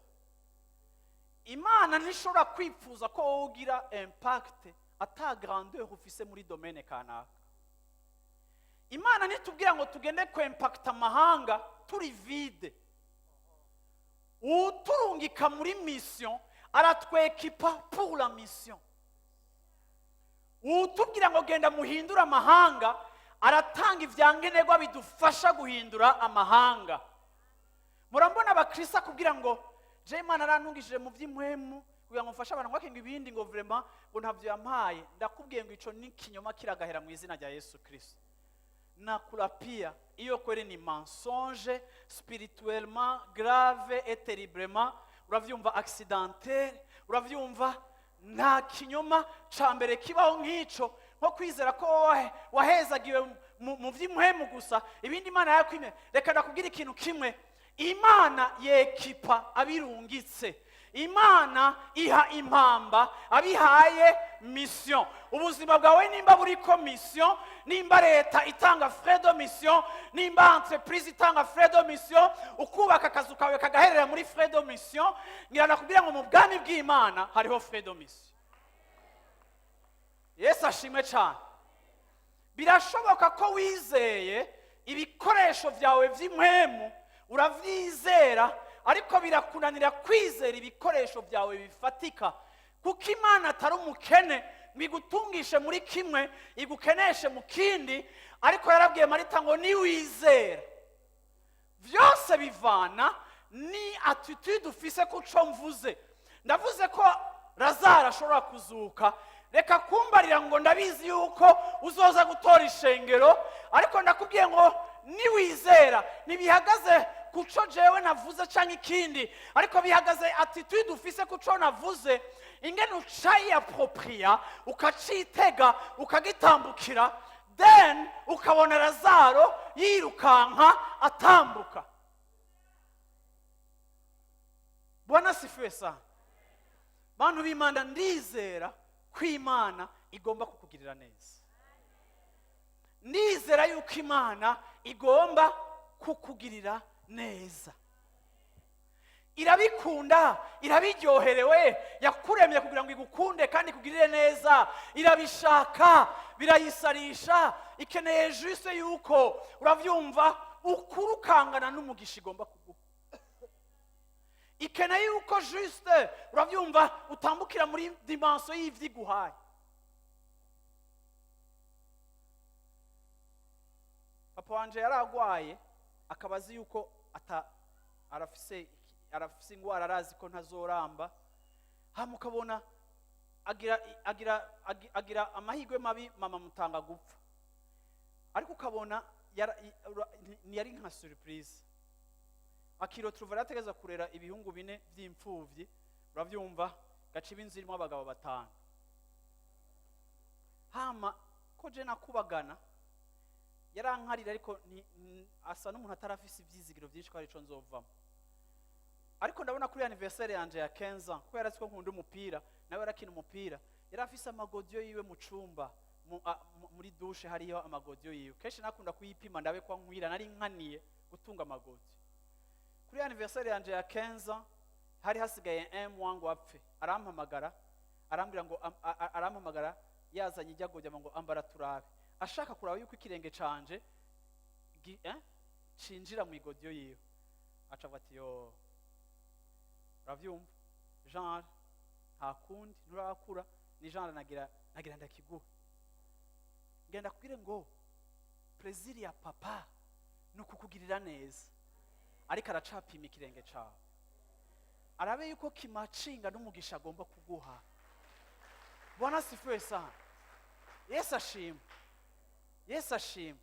Imana ntishobora kwipfuza ko wowe ugira impact ata grandeur ufise muri domaine kanaka. Imana ntitubwira ngo tugende kwempakita amahanga turi vide. Uturungika muri mission aratwekipa pour la mission. Utubwira ngo genda muhindure amahanga, aratanga ibyankenerwa bidufasha guhindura amahanga. Murambona abakristo akubwira ngo je Imana arantungishije mu by'impwemu kugira ngo mfashe abantu, ngo ibindi ngo vraiment ngo ntabyo yampaye. Ndakubwiye ngo ico ni kinyoma kiragahera mu izina rya Yesu Kristo. Nakulapia, iyo kweli ni mensonge spirituellement grave et terriblement, uravyumva, accidentel, uravyumva. Nta kinyoma ca mbere kibaho nk'ico, nko kwizera ko wowe wahezagiwe mu vy'impwemu gusa, ibindi Imana yakwimye. Reka ndakubwira ikintu kimwe: Imana yekipa abirungitse, Imana iha impamba abihaye mission. Ubuzima bwawe nimba buriko mission, nimba leta itanga frais de mission, nimba entreprise itanga frais de mission, ukubaka akazu kawe kagaherera muri frais de mission, ngira nakubwira ngo mu bwami bw'Imana hariho frais de mission. Yesu ashimwe cyane. Birashoboka ko wizeye ibikoresho byawe by'impwemu, urabyizera, ariko birakunanira kwizera ibikoresho byawe bifatika, kuko Imana atari umukene ngo igutungishe muri kimwe igukeneshe mu kindi. Ariko yarabwiye Marita ngo niwizera. Byose bivana ni attitude ufise ku co mvuze. Ndavuze ko Lazaro ashobora kuzuka, reka kumbarira ngo ndabizi yuko uzoza gutora ishengero, ariko ndakubwiye ngo niwizera. Ntibihagaze ku co jewe navuze cyangwa ikindi, ariko bihagaze attitude ufise ku co navuze, ingene ucayiapropriya, ukacitega, ukagitambukira, then ukabona Lazaro yirukanka atambuka. Bwana sifiwe sana. Bantu b'Imana, ndizera ko Imana igomba kukugirira neza. Ndizera yuko Imana igomba kukugirira neza. Irabikunda, irabiryoherewe. Yakuremye kugira ngo igukunde kandi ikugirire neza. Irabishaka, birayisarisha. Ikeneye juste yuko, urabyumva, ukurukangana n'umugisha igomba kuguha. Ikeneye yuko juste, urabyumva, utambukira muri dimension y'ivyo iguhaye. Papa wanje yaragwaye, akaba azi yuko ata arafise ingwara, arazi ko ntazoramba. Hama ukabona agira amahirwe mabi, mama mutanga gupfa, ariko ukabona ntiyari nka surprise. Akiroturuva yarategeza kurera ibihungu bine by'imfuvyi, uravyumva, gaca inzu irimo abagabo batanu. Hama ko je nakubagana, yarankarira, ariko asa n'umuntu atarafise ivyizigiro byinshi ko hari ico nzovamo. Ariko ndabona kuri anniversaire yanje ya 15 ans, kuko yarazi ko nkunda umupira, nawe yarakina umupira, yari afise amagodiyo yiwe mu cumba, muri douche hariyo amagodiyo yiwe. Kenshi nakunda kuyipima ndabe ko nkwira, nari nkaniye gutunga amagodiyo. Kuri anniversaire yanje ya 15 ans, hari hasigaye un mois ngo apfe, arampamagara, arambwira ngo arampamagara yazanye ijya godiyo ngo ambara turabe, ashaka kuraba yuko ikirenge canje cinjira mu igodiyo yiwe. Aca avuga ati yo, uravyumva, genre nta kundi nturakura, ni genre nagira ndakiguha. Ngenda kubwire ngo plaisir ya papa ni ukukugirira neza, ariko aracapima ikirenge cawe arabe yuko kimacinga n'umugisha agomba kuguha. Bwana sifiwe sana. Yesu ashimwe, Yesu ashimwe.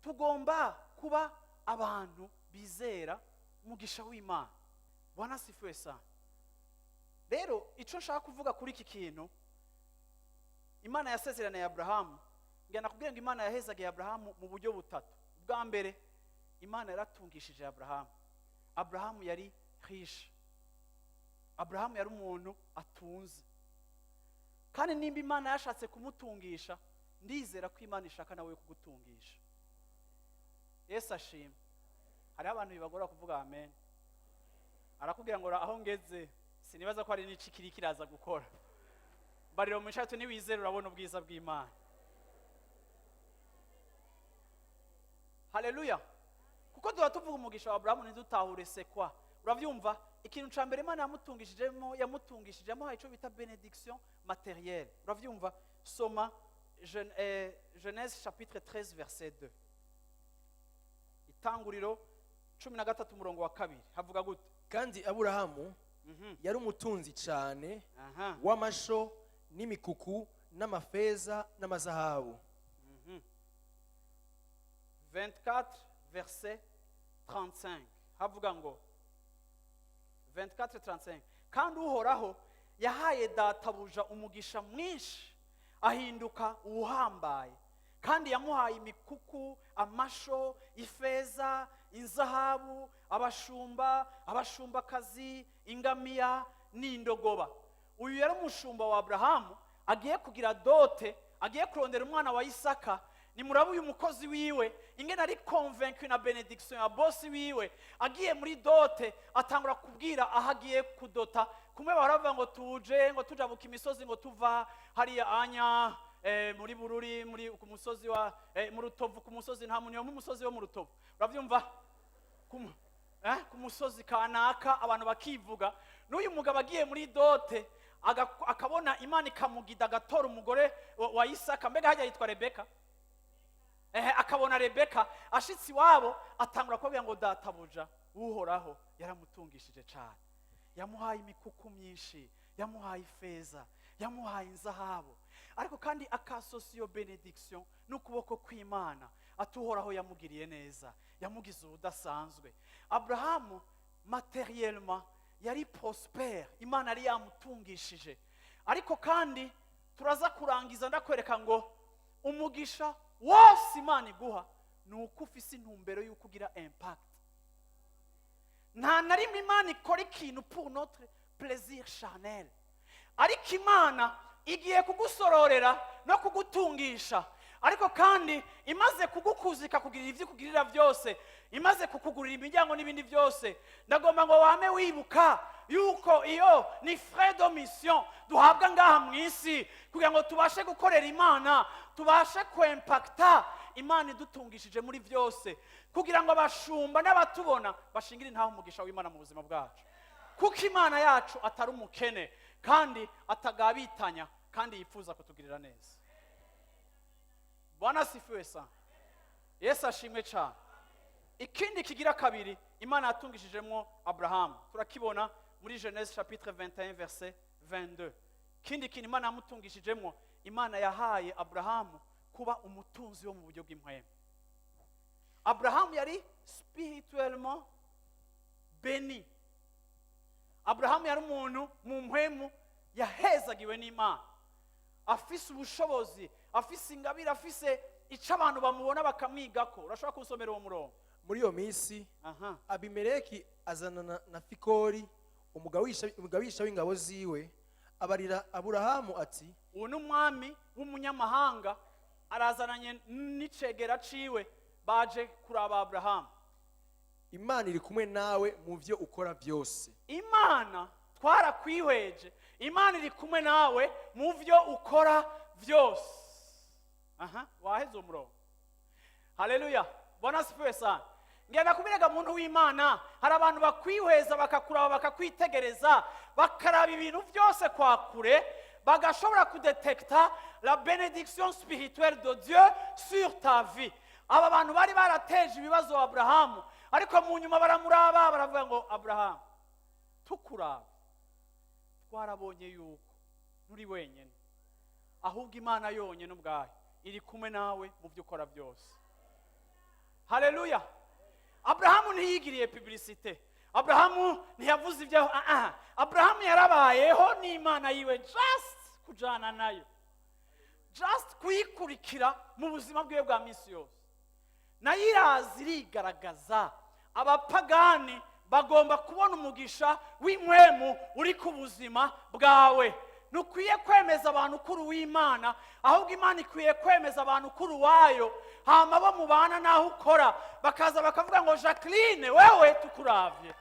Tugomba kuba abantu bizera umugisha w'Imana. Bwana sifiwe sana. Rero icyo nshaka kuvuga kuri iki kintu, Imana yasezeraniye Aburahamu, ngira nakubwira ngo Imana yahezagiye Aburahamu mu buryo butatu. Bwa mbere, Imana yaratungishije Aburahamu. Aburahamu yari riche, Aburahamu yari umuntu atunze. Kandi nimba Imana yashatse kumutungisha, ndizera ko Imana ishaka nawe kugutungisha. Yesu ashima. Hariho abantu bibagora kuvuga amen. Arakubwira ngo aho ngeze sinibaza ko hari n'iki kiri kiraza gukora. Bariro mu nshatse, niwizere urabona ubwiza bw'Imana. Haleluya! Kuko tuba tuvuga umugisha wa Aburahamu ntidutahure sekwa. Urabyumva, ikintu cya mbere Imana yamutungishijemo, yamutungishije, yamuhaye icyo bita bénédiction matérielle. Urabyumva, soma Genèse chapitre 13 verset 2, Itanguriro 13 umurongo wa 2, havuga gute? Kandi Aburahamu yari umutunzi cyane w'amasho n'imikuku n'amafeza n'amazahabu. 24 verset 35, havuga ngo 24 35: "Kandi Uhoraho yahaye databuja umugisha mwinshi, ahinduka uwuhambaye, kandi yamuhaye imikuku, amasho, ifeza, inzahabu, abashumba, abashumbakazi, ingamiya n'indogoba." Uyu yari umushumba wa Aburahamu agiye kugira dot, agiye kurondera umwana wa Isaka. Nimuraba uyu mukozi wiwe ingene ari convaincu na bénédiction ya boss wiwe. Agiye muri dot, atangura kubwira aho agiye kudota. Kumwe baravuga ngo tuje ngo tujabuka imisozi, ngo tuva hariya anya muri Bururi, muri ku musozi wa mu Rutovu, ku musozi, nta muntu yo mu musozi wo mu Rutovu. Urabyumva, ku musozi kanaka, abantu bakivuga. N'uyu mugabo agiye muri dot, akabona Imana ikamugida, agatora umugore wa Isaka. Mbega hajya yitwa Rebeka? Ehe, akabona Rebeka, ashitse iwabo atangura kubabwira ngo databuja Uhoraho yaramutungishije cyane, yamuhaye imikuku myinshi, yamuhaye ifeza, yamuhaye inzahabu. Ariko kandi akasosiyo bénédiction n'ukuboko kw'Imana, ati Uhoraho yamugiriye neza, yamugize ubudasanzwe. Aburahamu matériellement yari prospère, Imana yari yamutungishije. Ariko kandi turaza kurangiza ndakwereka ngo umugisha wose Imana iguha ni uko ufise intumbero y'uko ugira impact. Nta na rimwe Imana ikora ikintu pour notre plaisir charnel. Ariko Imana igiye kugusororera no kugutungisha, ariko kandi imaze kugukuza, ikakugirira ibyo ikugirira byose, imaze kukugurira imiryango n'ibindi byose, ndagomba ngo wame wibuka yuko iyo ni frais de mission duhabwa ngaha mu isi kugira ngo tubashe gukorera Imana, tubashe kwempakita. Imana idutungishije muri byose kugira ngo abashumba n'abatubona bashingire intaho umugisha w'Imana mu buzima bwacu, kuko Imana yacu atari umukene kandi atagabitanya kandi yifuza kutugirira neza. Bwana asifiwe sana. Yesu ashimwe cyane. Ikindi kigira kabiri Imana yatungishijemo Aburahamu turakibona muri Genèse chapitre 21 verset 22. Ikindi kintu Imana yamutungishijemo, Imana yahaye Aburahamu kuba umutunzi wo mu buryo bw'impwemu. Aburahamu yari spirituellement béni. Aburahamu yari umuntu mu mpwemu yahezagiwe n'Imana, afise ubushobozi, afise ingabire, afise icyo abantu bamubona bakamwigako. Urashobora kunsomera uwo murongo? Muri iyo minsi Abimeleki azana na Fikori umugabisha w'ingabo ziwe, abarira Aburahamu ati: Ubu ni umwami w'umunyamahanga, arazananye n'icegera ciwe, baje kuraba Aburahamu. Imana iri kumwe nawe mu byo ukora byose. Imana twarakwihweje, Imana iri kumwe nawe mu byo ukora byose. Aha waheze uwo murongo. Haleluya, Bwana asifiwe sana. Ngenda kubirega muntu w'Imana, hari abantu bakwihweza, bakakuraba, bakakwitegereza, bakaraba ibintu byose kwa kure, bagashobora kudetekta la bénédiction spirituelle de Dieu sur ta vie. Aba bantu bari barateje ibibazo Aburahamu, ariko mu nyuma baramuraba, baravuga ngo Aburahamu, tukuraba twarabonye yuko nturi wenyine, ahubwo Imana yonyine ubwayo iri kumwe nawe mu byo ukora byose. Haleluya! Aburahamu ntiyigiriye publicité. Aburahamu ntiyigiriye promotion. Aburahamu ntiyigiriye Aburahamu ntiyavuze ibyo. Ah, ah. Aburahamu yarabayeho n'Imana yiwe, just kujana nayo, just kuyikurikira mu buzima bwiwe bwa minsi yose. Nayo iraza irigaragaza. Abapagani bagomba kubona umugisha w'impwemu uri ku buzima bwawe. Ntukwiye kwemeza abantu ko uri uw'Imana, ahubwo Imana ikwiye kwemeza abantu ko uri uwayo. Hama bo mubana n'aho ukora bakaza bakavuga ngo: "Jacqueline, wewe tukuravye,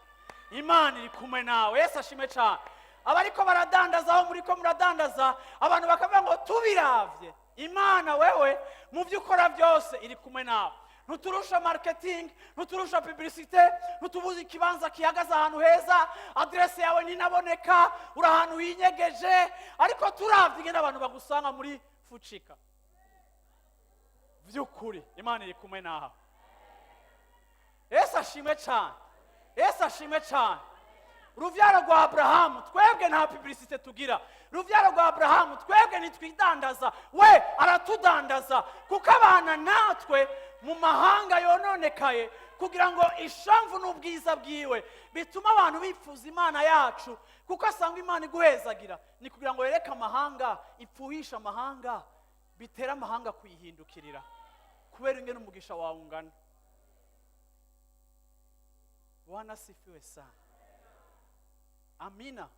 Imana iri kumwe nawe." Yesu ashime cyane. Abariko baradandaza, aho muri ko muradandaza, abantu bakavuga ngo: "Tubiravye, Imana wewe mu byo ukora byose iri kumwe nawe." Ntuturusha marketing, ntuturusha publicité, ntutubuza ikibanza gihagaze ahantu heza, adresse yawe ntinaboneka, uri ahantu hinyegeje, ariko turavye ingene abantu bagusanga muri fucika, by'ukuri Imana iri kumwe nawe. Yesu ashimwe cyane, Yesu ashimwe cyane. Urubyaro rwa Aburahamu, twebwe nta publicité tugira. Urubyaro rwa Aburahamu, twebwe ntitwidandaza, we aratudandaza, kuko abana natwe mu mahanga yononekaye kugira ngo ishamvu n'ubwiza bwiwe bituma abantu bifuza Imana yacu. Kuko asanga Imana iguhezagira ni kugira ngo yereke amahanga, ipfuhishe amahanga, bitere amahanga kuyihindukirira kubera ingene umugisha wawe ungana. Bwana asifiwe sana. Amina.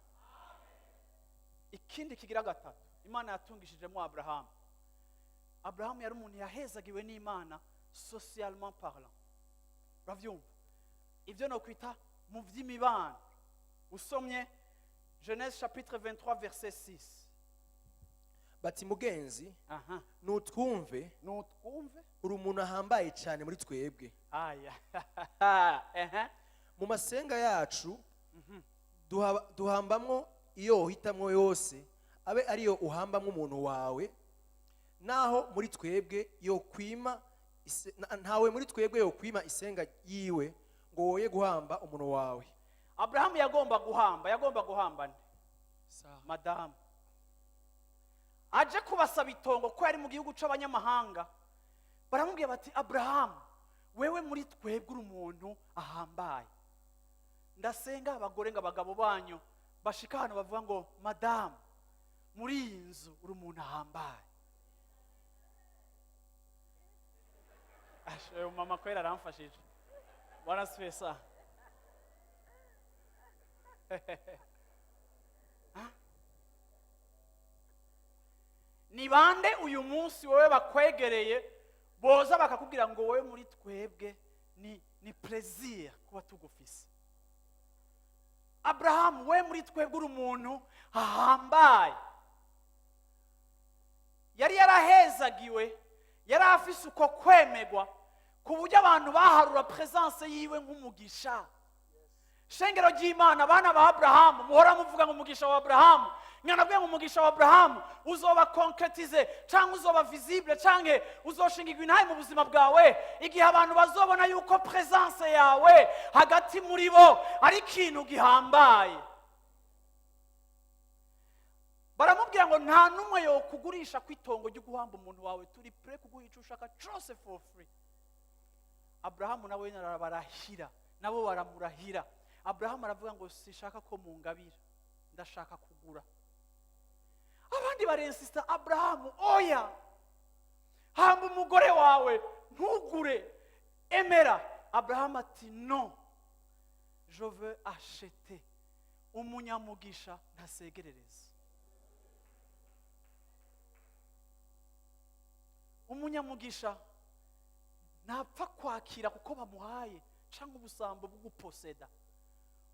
Ikindi kigira gatatu Imana yatungishijemo Aburahamu: Aburahamu yari umuntu yahezagiwe n'Imana socialement parlant. Urabyumva, ibyo no kwita mu by'imibano. Usomye Genèse chapitre 23 verset 6. Bati: "Mugenzi, Aha. nutwumve. Nutwumve. Uri umuntu ahambaye cyane muri twebwe. Aya, ehe. Mu masenga yacu duhambamwo iyo uhitamwo yose, abe ariyo uhambamwo umuntu wawe. Naho muri twebwe yokwima ntawe muri twebwe yokwima isenga yiwe ngo woye guhamba umuntu wawe." Aburahamu yagomba guhamba, yagomba guhamba nde? Madamu. Aje kubasaba itongo ko yari mu gihugu c'abanyamahanga, baramubwira bati: "Aburahamu, wewe muri twebwe uri umuntu ahambaye." Ndasenga abagore ngo abagabo banyu bashika ahantu bavuga ngo: "Madamu, muri iyi nzu uri umuntu ahambaye." Ashe, uyu mama kwera aramfashije. Bwana asifiwe sana. Ha? Ni bande uyu munsi wowe bakwegereye boza bakakubwira ngo: "Wowe muri twebwe ni plaisir kuba tugufise"? Aburahamu, we muri twebwe uri umuntu ahambaye. Yari yarahezagiwe, yari afise uko kwemegwa ku buryo abantu baharura présence yiwe nk'umugisha. Shengero ry'Imana, abana ba Aburahamu, muhora muvuga ngo umugisha wa Aburahamu. Mwanabwiye ngo umugisha wa Aburahamu uzoba concrétisé cyangwa uzoba visible cyangwa uzoshingirwa intahe mu buzima bwawe igihe abantu bazobona yuko présence yawe hagati muri bo ari ikintu gihambaye. Baramubwira ngo: "Nta n'umwe yokugurisha ku itongo ryo guhamba umuntu wawe, turi prêts kuguha icyo ushaka cyose for free." Aburahamu nawe barahira, nabo baramurahira. Aburahamu aravuga ngo: "Sishaka ko mungabira, ndashaka kugura." Abandi barensista: "Aburahamu, oya, hamba umugore wawe, ntugure, emera." Aburahamu ati: "No, je veux acheter." Umunyamugisha ntasegerereza. Umunyamugisha ntapfa kwakira kuko bamuhaye cyangwa ubusambo bwo guposeda.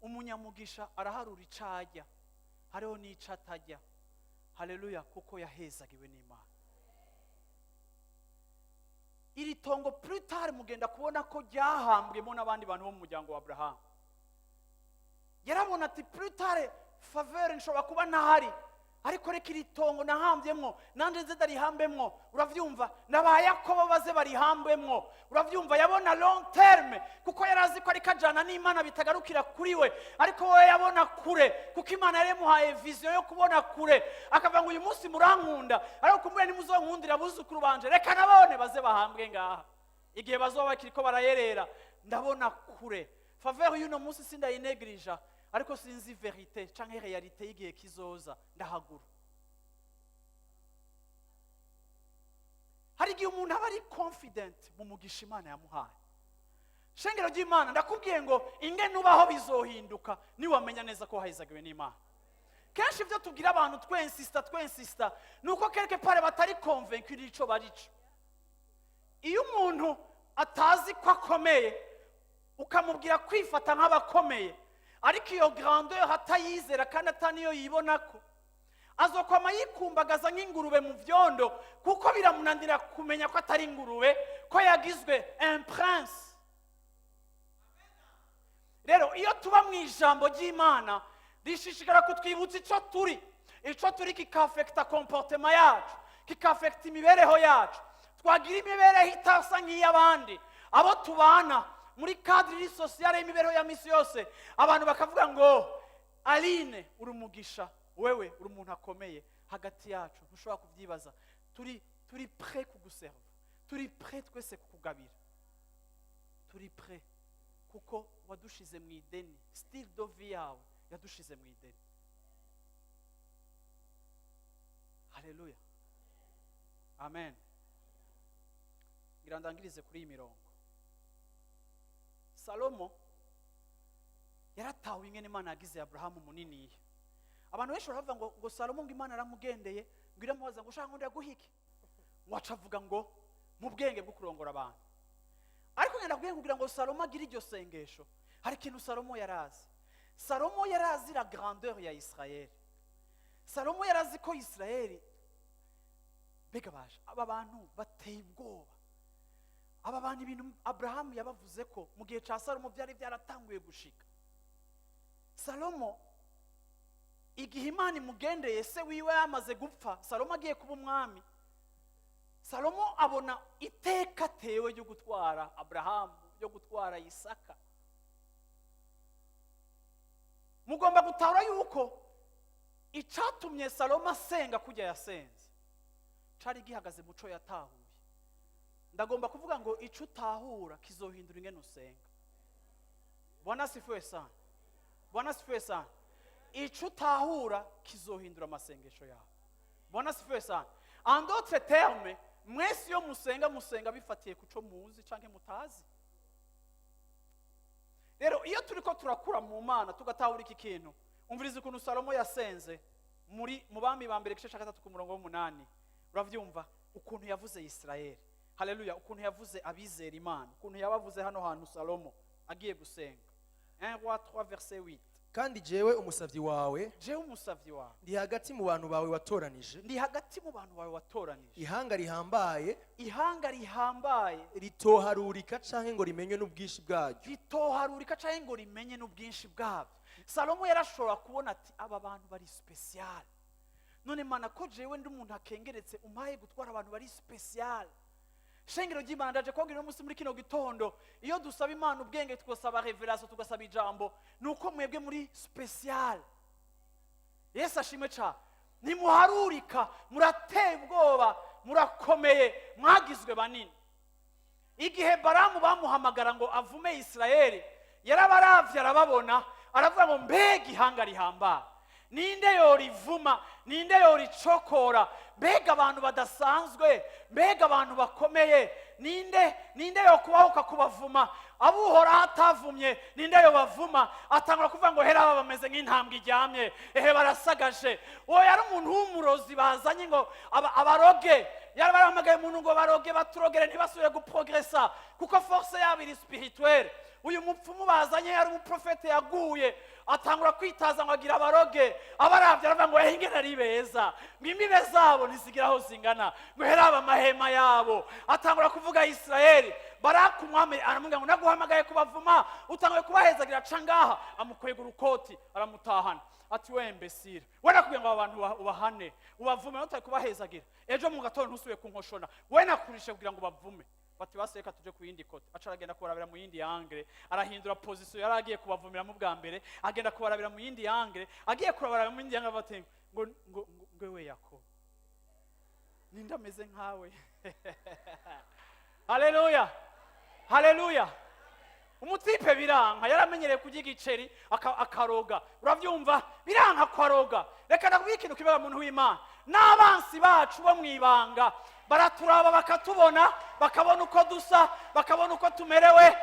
Umunyamugisha araharura icyo ajya, hariho n'icyo atajya. Haleluya! Kuko yahezagiwe n'Imana. Iri tongo plus tard mugenda kubona ko ryahambwemo n'abandi bantu bo mu muryango wa Aburahamu. Yarabona ati: "Plus tard faveur nshobora kuba ntahari, ariko reka iri tongo nahambyemwo nanjye nze ndarihambemwo." Urabyumva, n'aba Yakobo baze barihambemwo. Urabyumva, yabona long terme kuko yari azi ko ariko ajana n'Imana bitagarukira kuri we, ariko we yabona kure kuko Imana yari yamuhaye vision yo kubona kure. Akavuga ngo: "Uyu munsi murankunda, ariko kumbure nimuzonkundira abuzukuru banje, reka nabone baze bahambwe ngaha igihe bazoba bakiriko barayerera." Ndabona kure. Faveur y'uno munsi sindayinegirija, ariko sinzi vérité canke réalité y'igihe kizoza. Ndahagura. Hari igihe umuntu aba ari confident mu mugisha Imana yamuhaye. Shengero ry'Imana, ndakubwiye ngo ingene ubaho bizohinduka niwamenya neza ko wahezagiwe n'Imana. Kenshi ibyo tubwira abantu, twensista, twensista, ni uko quelque part batari convaincu n'ico barico. Iyo umuntu atazi ko akomeye, ukamubwira kwifata nk'abakomeye, ariko iyo grandeur atayizera kandi ataniyo yibona, ko azokwama yikumbagaza nk'ingurube mu vyondo, kuko biramunanira kumenya ko atari ingurube, ko yagizwe un prince. Rero iyo tuba mu ijambo ry'Imana, rishishikara kutwibutsa icyo turi. Icyo turi kikafekita comportement yacu, kikafekita imibereho yacu. Twagira imibereho itasa nk'iy'abandi, abo tubana muri cadre sociale y'imibereho ya misi yose, abantu bakavuga ngo: "Aline, uri umugisha, wewe uri umuntu akomeye hagati yacu." Ntushobora kubyibaza. Turi prêt kuguserva, turi prêt twese kukugabira, turi prêt kuko wadushize mu ideni. Style de vie yawe yadushize mu ideni. Haleluya, amen. Ngira ndangirize kuri iyi mirongo. Salomo yaratawe ingene Imana yagize Aburahamu muniniya. Abantu benshi baravuga ngo Salomo, ngo Imana yaramugendeye, ngo iramubaza ngo: "Ushaka ngo ndaguhike?" Ngo aca avuga ngo: "Mu bwenge bwo kurongora abantu." Ariko ngenda kubwira, kugira ngo Salomo agire iryo sengesho, hari ikintu Salomo yarazi. Salomo yarazi la grandeur ya Israel. Salomo yarazi ko Israel, mbega baje aba bantu bateye ubwoba, aba bantu, ibintu Aburahamu yabavuze ko mu gihe cya Salomo byari byaratanguye gushika. Salomo, igihe Imana imugendeye, se wiwe yamaze gupfa, Salomo agiye kuba umwami, Salomo abona iteka atewe ryo gutwara Aburahamu, ryo gutwara Isaka. Mugomba gutahura yuko icyatumye Salomo asenga kujya yasenze cari gihagaze muco yatahuye. Ndagomba kuvuga ngo icyo utahura kizohindura ingene usenga. Bwana asifiwe sana, Bwana asifiwe sana. Icyo utahura kizohindura amasengesho yawe. Bwana asifiwe sana. En d'autres termes, mwese iyo musenga, musenga bifatiye ku cyo muzi canke mutazi. Rero iyo turi ko turakura mu Mana, tugatahura iki kintu, umviriza ukuntu Salomo yasenze muri mu Bami ba Mbere, igice cya 3, ku murongo w'8. Urabyumva ukuntu yavuze Isirayeli. Haleluya! Ukuntu yavuze abizera Imana, ukuntu yabavuze hano hantu Salomo agiye gusenga. 1 Roi 3 verset 8. Kandi jewe umusavyi wawe, Jewe umusavyi wawe, ndi hagati mu bantu bawe watoranije, ndi hagati mu bantu bawe watoranije, ihanga rihambaye, ihanga rihambaye, ritoharurika canke ngo rimenywe n'ubwinshi bwaryo. Ritoharurika cyangwa ngo rimenye n'ubwinshi bwabyo. Salomo yarashobora kubona ati: "Aba bantu bari spécial. None Mana, ko jewe ndi umuntu akengeretse, umpaye gutwara abantu bari spécial?" Shengero ry'Imana, ndaje kubabwira uno munsi muri kino gitondo, iyo dusaba Imana ubwenge, tugasaba révélation, tugasaba ijambo, ni uko mwebwe muri spécial. Yesu ashimwe cyane. Ntimuharurika, murateye ubwoba, murakomeye, mwagizwe banini. Igihe Baramu bamuhamagara ngo avume Isirayeli, yarabaravye arababona, aravuga ngo: "Mbega ihanga rihambaye, ninde yorivuma? Ninde yoricokora? Mbega abantu badasanzwe, mbega abantu bakomeye, ninde, ninde yokubahuka kubavuma? Abo Uhoraho atavumye, ninde yobavuma?" Atangura kuvuga ngo: "Hera aba bameze nk'intambwe iryamye, ehe barasagaje." Uwo yari umuntu w'umurozi bazanye ngo abaroge. Yari barahamagaye umuntu ngo baroge, baturogere ntibasubire guprogresa, kuko force yabo iri spirituelle. Uyu mupfumu bazanye yari umuprofete yaguye, atangura kwitaza ngo agira abaroge. Abaravye aravuga ngo: "Ehe, ingene ari beza, ngo imbibe zabo ntizigira aho zingana, ngo heraba amahema yabo." Atangura kuvuga Isirayeli. Baraka umwami aramubwira ngo: "Naguhamagaye kubavuma, utanguye kubahezagira, ca ngaha." Amukwega urukoti, aramutahana, ati: "We imbécile, we, nakubwiye ngo aba bantu ubahane, ubavume, utaye kubahezagira. Ejo mu gatondo ntusubiye kunkoshona. We, nakurishe kugira ngo bavume." Bati: "Basi reka tuje ku yindi côté." Aca aragenda kubarabira mu yindi angle, arahindura position. Yari agiye kubavumiramo bwa mbere, agenda kubarabira mu yindi angle. Agiye kubarabira mu yindi angle, bati ngo: "We Yakobo, ninde ameze nkawe?" Haleluya, haleluya! Umutipe biranka, yaramenyereye kurya igiceri akaroga. Urabyumva, biranka kwaroga. Reka ndakubwira ikintu kibaga, muntu w'Imana: n'abansi bacu bo mu ibanga baraturaba, bakatubona, bakabona uko dusa, bakabona uko tumerewe.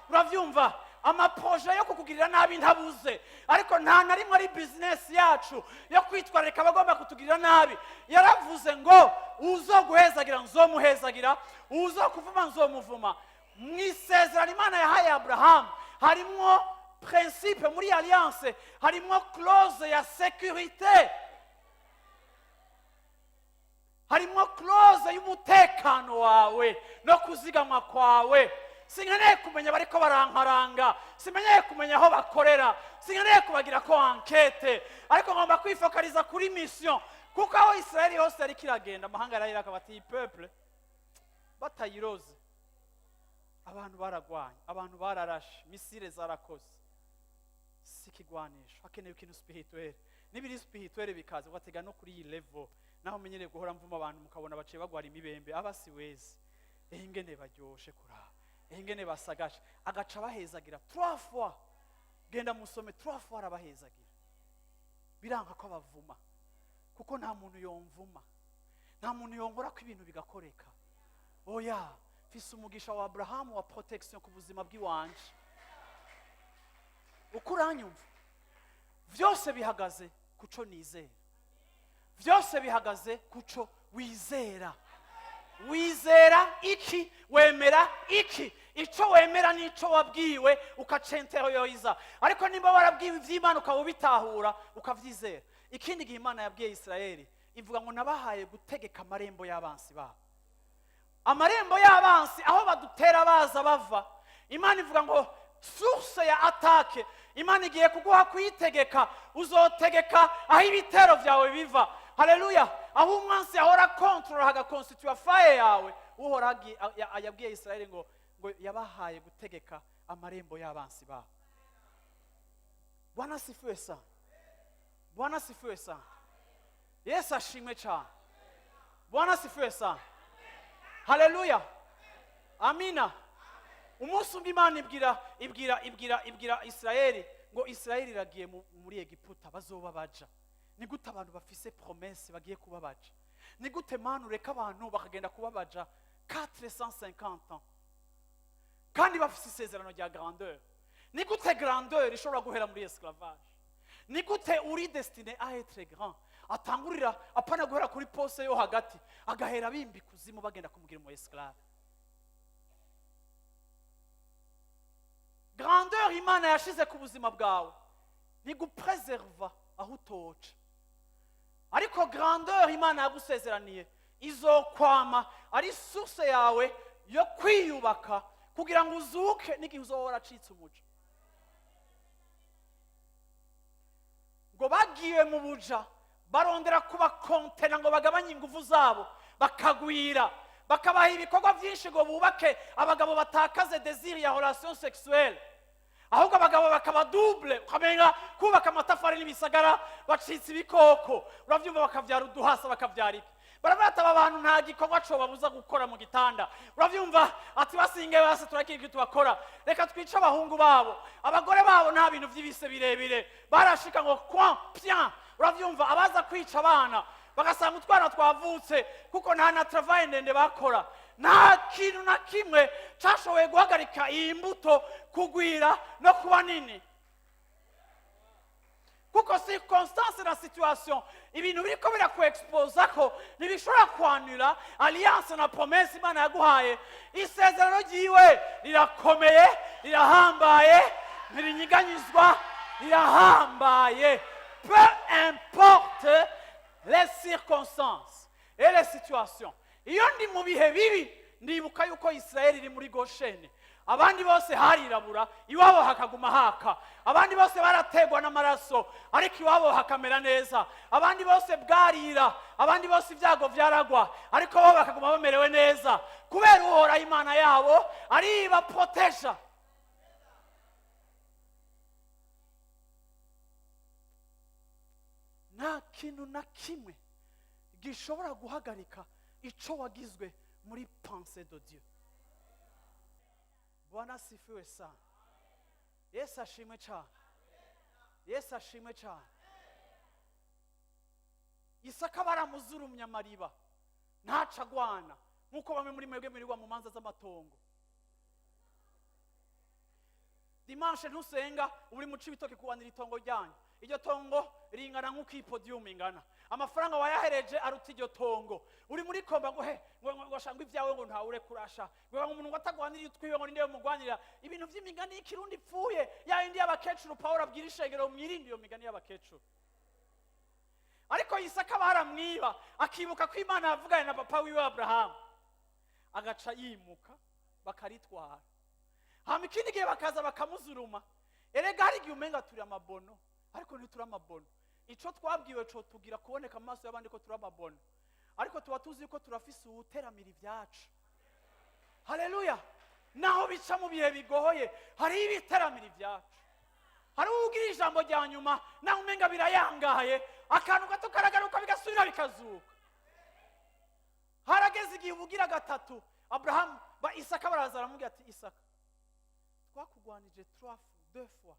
Urabyumva, amaprojets yo kukugirira nabi ntabuze, ariko nta na rimwe ari business yacu yo kwitwararika abagomba kutugirira nabi. Yaravuze ngo: "Uzoguhezagira nzomuhezagira, uzokuvuma nzomuvuma." Mu isezerano Imana yahaye Aburahamu harimwo principe, muri alliance harimwo clause ya sécurité, harimwo clause y'umutekano wawe no kuzigamwa kwawe. Sinkeneye kumenya bariko barankaranga, simenyeye kumenya aho bakorera, sinkeneye kubagira ko enquête, ariko ngomba kwifokaliza kuri mission, kuko aho Israeli hose yariko iragenda, amahanga yarahira akaba ati: "Iyi peuple batayiroze." Abantu baragwanye, abantu bararashe, missiles zarakoze. Si ikigwanisho, hakenewe ikintu spirituel. N'ibiri spirituel bikaza ugatega no kuri iyi level. Naho menyereye guhora mvuma abantu, mukabona baciye bagwara imibembe, aba si wezi ingene baryoshe kuraba, ingene basagashe. Agaca bahezagira trois fois. Genda musome, trois fois arabahezagira. Biranka ko abavuma, kuko nta muntu yomvuma, nta muntu yongora ko ibintu bigakoreka. Oya, mfise umugisha wa Aburahamu wa protection ku buzima bw'iwanje. Uko uranyumva, byose bihagaze kuco nizera, byose bihagaze kuco wizera. Wizera iki? Wemera iki? Icyo wemera n'icyo wabwiwe ukacenteroyoiza. Ariko nimba warabwiwe iby'Imana, ukaba ubitahura, ukabyizera. Ikindi gihe Imana yabwiye Isirayeli, ivuga ngo: "Nabahaye gutegeka amarembo y'abansi babo." Amarembo y'abansi, aho badutera baza bava, Imana ivuga ngo source ya attaque, Imana igiye kuguha kuyitegeka. Uzotegeka aho ibitero byawe biva. Haleluya! Aho umwansi ahora contrôla, hagakonstituwa faille yawe. Uhoraho yabwiye Isirayeli ngo yabahaye gutegeka amarembo y'abansi babo. Bwana sifiwe sana, Bwana sifiwe sana, Yesu ashimwe cyane. Bwana sifiwe sana, haleluya, amina. Umunsi umwe Imana ibwira Isirayeli ngo Isirayeli iragiye muri Egiputa, bazoba baja. Ni gute abantu bafise promesse bagiye kuba baja? Ni gute, Mana, ureka abantu bakagenda kuba baja 450 ans kandi bafise isezerano rya grandeur? Ni gute grandeur ishobora guhera muri esclavage? Ni gute uri destiné à être grand atangurira, apana guhera kuri poste yo hagati, agahera bimba ikuzimu, bagenda kumugira umu esclave? Grandeur Imana yashize ku buzima bwawe ntigupreserva aho utoca, ariko grandeur Imana yagusezeraniye izokwama ari source yawe yo kwiyubaka kugira ngo uzuke n'igihe uzoba waracitse umuco. Ngo bagiye mu buja, barondera kubakontena ngo bagabanye ingufu zabo, bakagwira, bakabaha ibikorwa byinshi ngo bubake abagabo, batakaze désir ya relation sexuelle, ahubwo abagabo bakaba double, ukamenya kubaka amatafari n'ibisagara, bacitse ibikoko. Urabyumva, bakabyara uduhasa, bakabyara iki. Baravuga ati: "Aba bantu nta gikorwa co babuza gukora mu gitanda." Urabyumva, ati: "Basinge base, turakira ibyo tubakora, reka twice abahungu babo." Abagore babo nta bintu by'ibise birebire barashika ngo kwa pyan. Urabyumva, abaza kwica abana bagasanga utwana twavutse, kuko nta na travail ndende bakora. Nta kintu na kimwe cashoboye guhagarika iyi mbuto kugwira no kuba nini, kuko circonstance na situation, ibintu biriko birakuexposa ko ntibishobora kwanura alliance na promesse Imana yaguhaye. Isezerano ryiwe rirakomeye, rirahambaye, ntirinyiganyizwa, rirahambaye. Peu importe les circonstances et les situations, iyo ndi mu bihe bibi ndibuka yuko Israel iri muri Gosheni. Abandi bose harirabura, iwabo hakaguma haka. Abandi bose barategwa n'amaraso, ariko iwabo hakamera neza. Abandi bose bwarira, abandi bose ibyago byaragwa, ariko bo bakaguma bamerewe neza, kubera Uhoraho Imana yabo aribaproteja. Nta kintu na kimwe gishobora guhagarika ico wagizwe muri pensée de Dieu. Bwana asifiwe sana. Yesu ashimwe cyane. Yesu ashimwe cyane. Isaka baramuzurumye amariba, ntaca agwana nk'uko bamwe muri mwebwe mwirirwa mu manza z'amatongo. Dimanche ntusenga, uri mu Cibitoke kuwanira itongo ryanyu. Iryo tongo ringana nk'uko iyi podium ingana. Amafaranga wayahereje aruta iryo tongo. Uri muri combat ngo he ngo shangwa ibyawe, ngo ntawe ure kurasha, ngo umuntu ngo atagwanira utwiwe, ngo ninde mugwanira. Ibintu by'imigani y'ikirundi ipfuye, ya yindi y'abakecuru. Pawulo abwira ishengero: "Mwirinde iyo migani y'abakecuru." Ariko Isaka baramwiba, akibuka ko Imana yavuganye na papa wiwe Aburahamu, agaca yimuka, bakaritwara. Hama ikindi gihe bakaza bakamuzuruma. Erega hari igihe umenga turi amabono, ariko ntituri amabono. Ico twabwiwe co tugira kuboneka mu maso y'abandi ko turi amabono, ariko tuba tuzi ko turafise uwuteramira ibyacu. Haleluya! Naho bica mu bihe bigoye, hariho ibiteramira ibyacu, hari ugira ijambo rya nyuma. Naho umenga birayangaye, akantu gato karagaruka, bigasubira bikazuka. Harageze igihe ubugira gatatu Aburahamu ba Isaka baraza, baramubwira ati: "Isaka, twakugwanije trois fois, deux fois,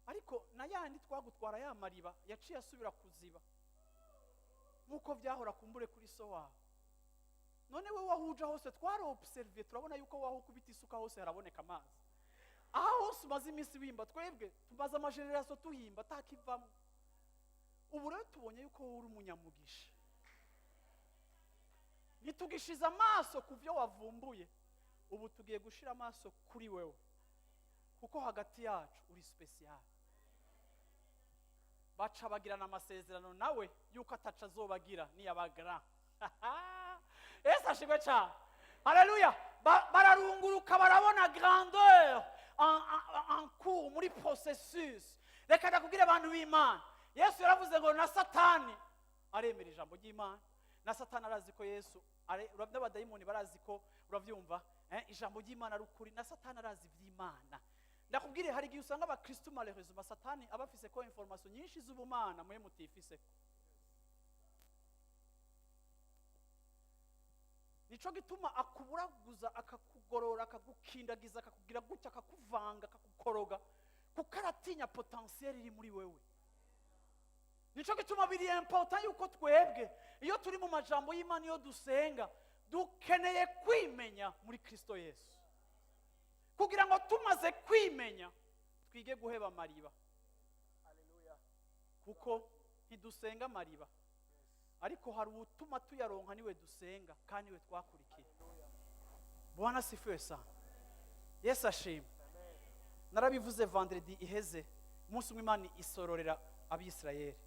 ariko na yandi twagutwara, ya mariba yaciye asubira kuziba nk'uko byahora kumbure kuri so wawe. None we wahuja hose, twara observé, turabona yuko waho ukubita isuka hose haraboneka amazi. Aha hose umaze iminsi wimba, twebwe tumaze ama générations tuhimba atakivamo. Ubu rero tubonye yuko wowe uri umunyamugisha. Ntitugishize amaso ku byo wavumbuye, ubu tugiye gushira amaso kuri wewe, kuko hagati yacu uri spécial." Baca bagirana amasezerano nawe yuko ataca azobagira niyabagira. Yesu ashimwe cyane. Haleluya! Bararunguruka, barabona grandeur en cours, muri processus. Reka ndakubwire, abantu b'Imana, Yesu yaravuze ngo na Satani aremera ijambo ry'Imana. Na Satani arazi ko Yesu n'abadayimoni barazi ko, urabyumva, ijambo ry'Imana ari ukuri. Na Satani arazi iby'Imana. Ndakubwire, hari igihe usanga abakristu, malheureusement, Satani aba afise ko information nyinshi z'ubumana mwe mutifiseko. Nico gituma akuburaguza, akakugorora, akagukindagiza, akakugira gutya, akakuvanga, akakukoroga, kuko aratinya potentiel iri muri wewe. Nico gituma biri important yuko twebwe iyo turi mu majambo y'Imana, iyo dusenga, dukeneye kwimenya muri Kristo Yesu, kugira ngo tumaze kwimenya twige guheba amariba, kuko ntidusenga amariba, ariko hari uwutuma tuyaronka, niwe dusenga kandi niwe twakurikiye. Bwana asifiwe sana. Yesu ashimwe. Narabivuze vendredi iheze. Umunsi umwe Imana isororera Abisirayeli,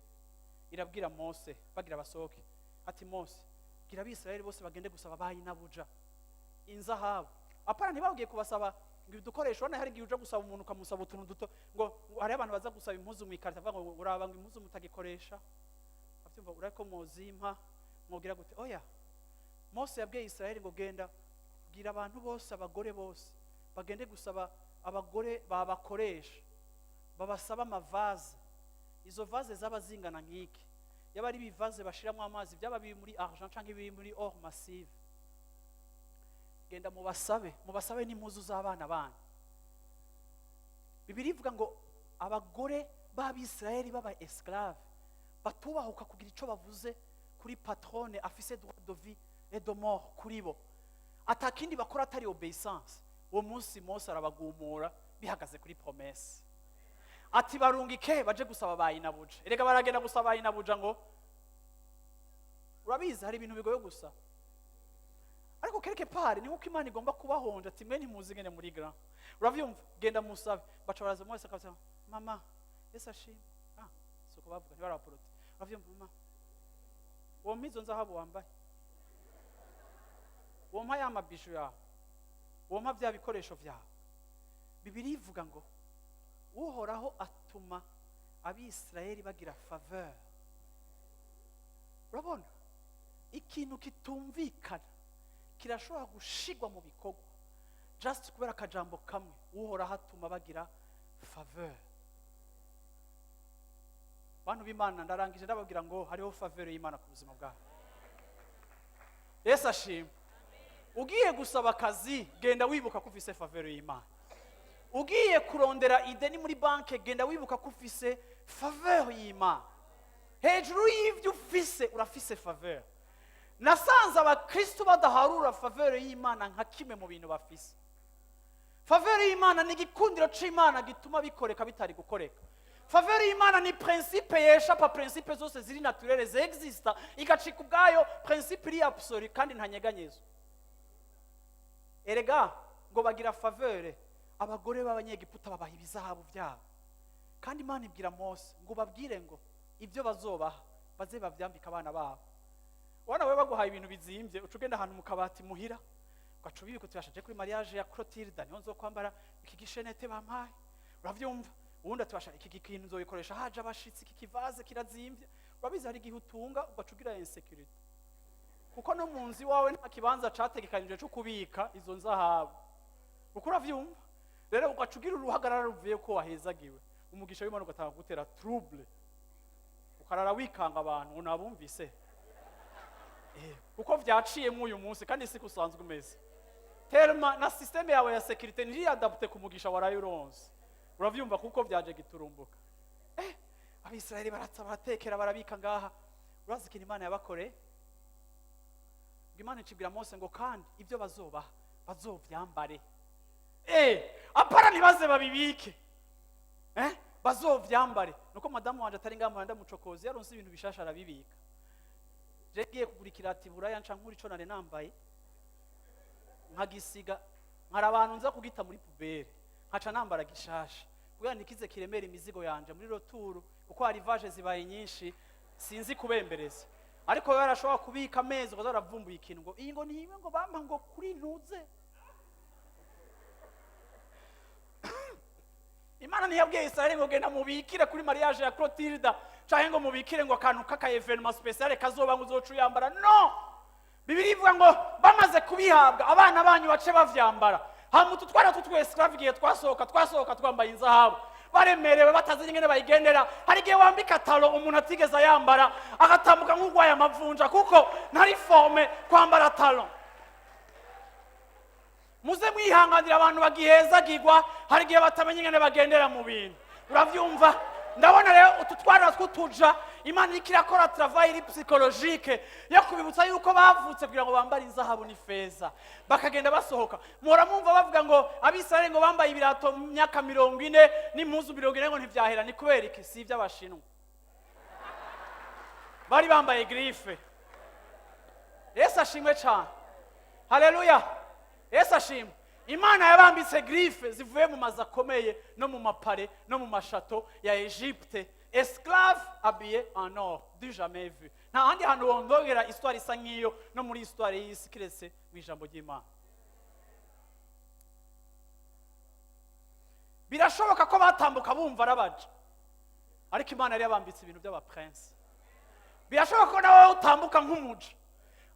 irabwira Mose, bagira basohoke, ati: "Mose, bwira Abisirayeli bose bagende gusaba bayinabuja inzahabu." Apana, ntibabwiye kubasaba ngo udukoresho. Urabona, hari igihe uja gusaba umuntu, ukamusaba utuntu duto, ngo hariho abantu baza gusaba impuzu mu ikarita, bavuga ngo: "Uraba ngo impuzu mutagikoresha, abyumva, urako muzimpa, mwogira gute?" Oya, Mose yabwiye Isirayeli ngo: "Genda bwira abantu bose, abagore bose bagende gusaba abagore babakoresha, babasaba ama vases." Izo vases zaba zingana nk'iki, yaba ari ibi vases bashiramo amazi, byaba biri muri argent cyangwa biri muri or massive. "Genda mubasabe, mubasabe n'impuzu z'abana banyu." Bibiliya ivuga ngo abagore b'Abisirayeli b'aba esclave batubahuka kugira icyo bavuze kuri patronne afise droit de vie et de mort kuri bo, atakindi bakora atari obéissance. Uwo munsi Mose arabagumura bihagaze kuri promesse, ati: "Barungike baje gusaba bayinabuja." Erega baragenda gusaba bayinabuja ngo urabizi, hari ibintu bigoye gusa, ariko quelque part ni nkuko Imana igomba kubahonja, ati: "Mwe ntimuzi ngene muri grand, uravyumva, genda musabe." Baca baraza. Mose akavuga: "Mama, Yesu ashimwe." Ah, suko bavuga, ntibaraporoti. "Uravyumva, mama, wompa izo nzahabu wambaye, wompa ya ma bijoux yawe, wompa bya bikoresho vyawe." Bibiliya ivuga ngo Uhoraho atuma Abisirayeli bagira faveur. Urabona, ikintu kitumvikana kirashobora gushigwa mu bikorwa just kubera akajambo kamwe: Uhoraho atuma bagira faveur. Bantu b'Imana, ndarangije, ndababwira ngo hariho faveur y'Imana ku buzima bwawe. Yesu ashimwe. Ugiye gusaba akazi, genda wibuka ko ufise faveur y'Imana. Ugiye kurondera ideni muri banki, genda wibuka ko ufise faveur y'Imana. Hejuru y'ibyo ufise, urafise faveur. Nasanze abakristo badaharura faveur y'Imana nka kimwe mu bintu bafise. Faveur y'Imana ni igikundiro c'Imana gituma bikoreka bitari gukoreka. Faveur y'Imana ni principe yeshapa principe zose ziri naturelles zexista, igacika ubwayo principe iri absolue kandi ntanyeganyezwa. Erega ngo bagira faveur, abagore b'Abanyegiputa babaha ibizahabu byabo. Kandi Imana ibwira Mose ngo babwire ngo ibyo bazobaha baze bavyambike abana babo. Ubona wewe baguhaye ibintu bizimbye, uca ugenda ahantu mu kabati muhira, ugaca ubibika uti: "Bashaje kuri mariage ya Clotilde niho nzokwambara iki gishenete bampaye." Uravyumva? Ubundi ati: "Basha, iki kintu nzobikoresha haje abashitsi, iki kivaze kirazimbye." Urabizi, hari igihe utunga ugaca ugira insécurité, kuko no mu nzu iwawe nta kibanza categekanijwe co kubika izo nzahabu. Uko uravyumva rero, ugaca ugira uruhagarara ruvuye ko wahezagiwe umugisha w'Imana, ugatanga gutera trouble, ukarara wikanga abantu ngo nabumvise. Kuko vyaciyemo uyu munsi kandi siko usanzwe umeze. Terma na système yawe ya sécurité ntiriadapte ku mugisha waraye uronse. Uravyumva? Kuko vyaje giturumbuka. Abisirayeli baratsa, baratekera, barabika ngaha. Urazi ikintu Imana yabakoreye? Ngo Imana icibwira Mose ngo kandi ibyo bazobaha bazovyambare. Apara ntibaze babibike, bazovyambare. Nuko madamu wanje atari ngaha, ndamucokoza, yaronse ibintu bishasha arabibika. Je ngiye kugura ikirati buraya, nca nkura ico nari nambaye nkagisiga, nkara abantu nza kugita muri poubelle, nkaca nambara gishasha kugira nikize kiremera imizigo yanje muri retour, kuko hari vaje zibaye nyinshi, sinzi kubembereza. Ariko we arashobora kubika amezi, ukaza waravumbuye ikintu ngo iyi ngo ni imwe ngo bampa ngo kuri ntuze. Imana ntiyabwiye Israeli ngo genda mubikire kuri mariage ya Clotilda, canke ngo mubikire ngo akantu k'aka événement spécial kazoba ngo uzoca uyambara. No Bibiliya ivuga ngo bamaze kubihabwa, abana banyu bace bavyambara. Hama utu twana tw'utu esclave, igihe twasohoka, twasohoka twambaye inzahabu, baremerewe, batazi ingene bayigendera. Hari igihe wambika talon umuntu atigeze ayambara, agatambuka nk'urwaye amavunja, kuko ntari formé kwambara talon. Muze mwihanganira abantu bagihezagirwa, hari igihe batamenya ingene bagendera mu bintu. Uravyumva? Ndabona rero utu twana tw'utuja, Imana iriko irakora travail psychologique yo kubibutsa yuko bavutse kugira ngo bambare inzahabu n'ifeza, bakagenda basohoka. Muhora mwumva bavuga ngo Abisirayeli ngo bambaye ibirato mu myaka 40 n'impuzu 40 ngo ntivyahera. Ni kubera iki? Si ivy'Abashinwa, bari bambaye griffe. Yesu ashimwe cane! Haleluya! Yesu ashimwe! Imana yabambitse griffe zivuye mu mazu akomeye no mu mapalais no mu machâteaux ya Egypte. Esclave habillé en or, du jamais vu. Nta handi hantu wongera histoire isa nk'iyo no muri histoire y'isi, kiretse mu ijambo ry'Imana. Birashoboka ko batambuka bumva arabaja, ariko Imana yari yabambitse ibintu by'abaprince. Birashoboka ko nawe utambuka nk'umuja,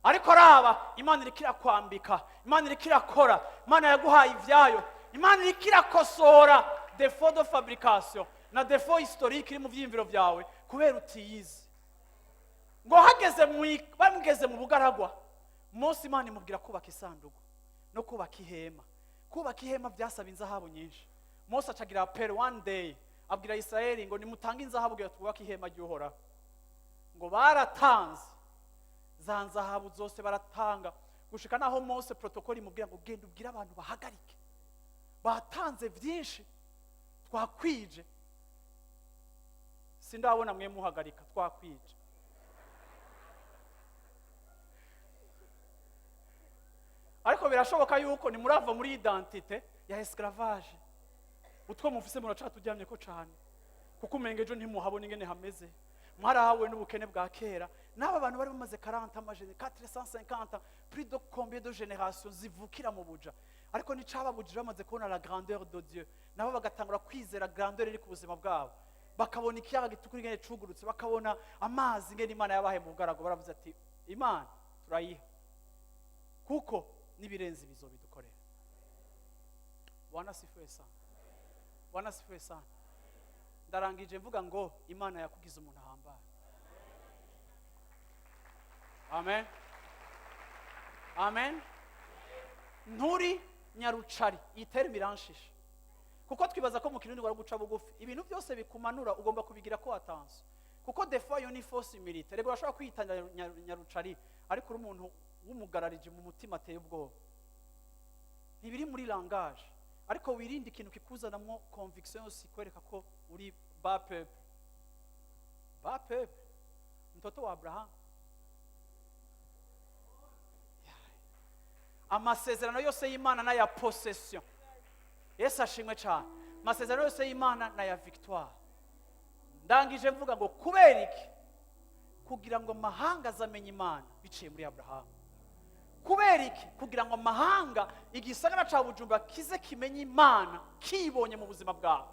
ariko raba, Imana iriko irakwambika, Imana iriko irakora, Imana yaguhaye ibyayo. Imana iriko irakosora défaut de fabrication na défaut historique iri mu vyiyumviro byawe kubera utiyizi. Ngo hageze mu bamugeze mu bugaragwa, Mose Imana imubwira kubaka isanduku no kubaka ihema. Kubaka ihema byasaba inzahabu nyinshi. Mose acagira appel one day, abwira Isirayeli ngo nimutange inzahabu kugira twubake ihema ry'Uhoraho. Ngo baratanze za nzahabu zose, baratanga gushika naho Mose protocole imubwira ngo genda ubwire abantu bahagarike, batanze byinshi, twakwije. Sindabona mwe muhagarika, twakwije. Ariko birashoboka yuko nimurava muri identité ya esclavage, utwo mufise muracaturyamye ko cane, kuko umenga ejo ntimuhabona ingene hameze. Mwarahawe n'ubukene bwa kera. N'aba bantu bari bamaze 40 amajene 450, plus de combien de générations zivukira mu buja, ariko nicababujije, bamaze kubona la grandeur de Dieu, nabo bagatangura kwizera grandeur iri ku buzima bwabo, bakabona ikiyaga gitukura ingene cugurutse, bakabona amazi ingene Imana yabahaye mu bugaragu, baravuze ati: "Imana turayiha, kuko n'ibirenze ibizo bidukorera." Bwana asifiwe sana! Bwana asifiwe sana! Ndarangije mvuga ngo Imana yakugize umuntu ahambaye. Amen, amen. Nturi nyarucari. Iyi terme iranshisha, kuko twibaza ko mu Kirundi wari guca bugufi. Ibintu byose bikumanura ugomba kubigira ko attention, kuko des fois iyo ni fausse humilité. Rego urashobora kwiyita nyarucari, ariko uri umuntu w'umugarariji mu mutima, ateye ubwoba. Ntibiri muri langage, ariko wirinde ikintu kikuzanamo conviction yose ikwereka ko uri bas peuple, bas peuple, mtoto wa Abraham. Amasezerano yose y'Imana n'aya possession. Yesu ashimwe cyane. Amasezerano yose y'Imana n'aya victoire. Ndangije mvuga ngo kubera iki? Kugira ngo amahanga azamenye Imana biciye muri Aburahamu. Kubera iki? Kugira ngo amahanga, igisagara cya Bujumbura kize kimenye Imana kibonye mu buzima bwawe.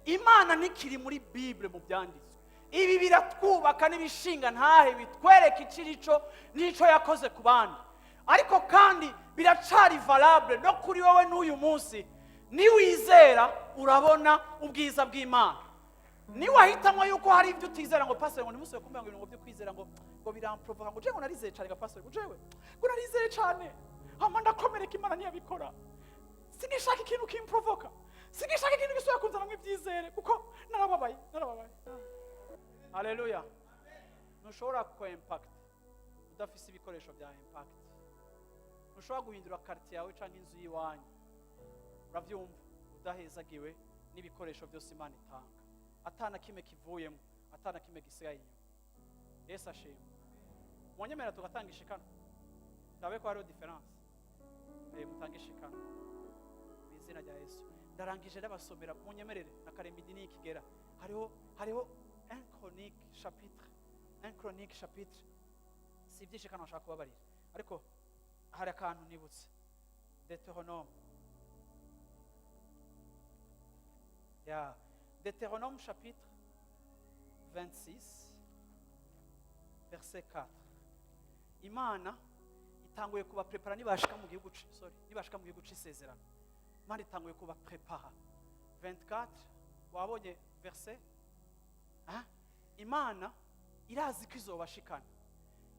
Imana ntikiri muri Bible, mu byanditswe. Ibi biratwubaka n'ibishinga ntahe, bitwereka icirico n'icyo yakoze ku bandi, ariko kandi biracari valable no kuri wowe n'uyu munsi. Niwizera, urabona ubwiza bw'Imana. Niwahitamo yuko hari ibyo utizera, ngo pastor, ngo ntimusubire kumbwira ngo ibintu ngo byo kwizera, ngo biramprovoka, ngo jewe ngo narizeye cyane, ngo pastor, ngo jewe ngo narizeye cyane, hama ndakomereka, Imana ntiyabikora, sinishaka ikintu kimprovoka, sinishaka ikintu gisubira kunzanamo ibyizere, kuko narababaye, narababaye. Haleluya! Ntushobora ku impact udafise ibikoresho bya impact. Ntushobora guhindura quartier yawe cyangwa inzu y'iwanyu, urabyumva, udahezagiwe n'ibikoresho byose Imana itanga, atana kimwe kivuyemo, atana kimwe gisigaye inyuma. Yesu ashimwe. Munyemera tugatanga ishikano, ndabe ko hariho différence. Mutange ishikano mu izina rya Yesu. Ndarangije, ndabasomera, munyemerere na karemidi nikigera. Hariho 1 Chronique chapitre 1 Chronique chapitre, si iby'ishikano nshaka kubabarira, ariko hari akantu nibutse. Deutéronome, ya Deutéronome chapitre 26 verset 4. Imana itanguye kubaprepara nibashika mu gihugu sorry, nibashika mu gihugu c'isezerano. Imana itanguye kubaprepara. 24, wabonye verset? Ah? Imana irazi ko izobashikana,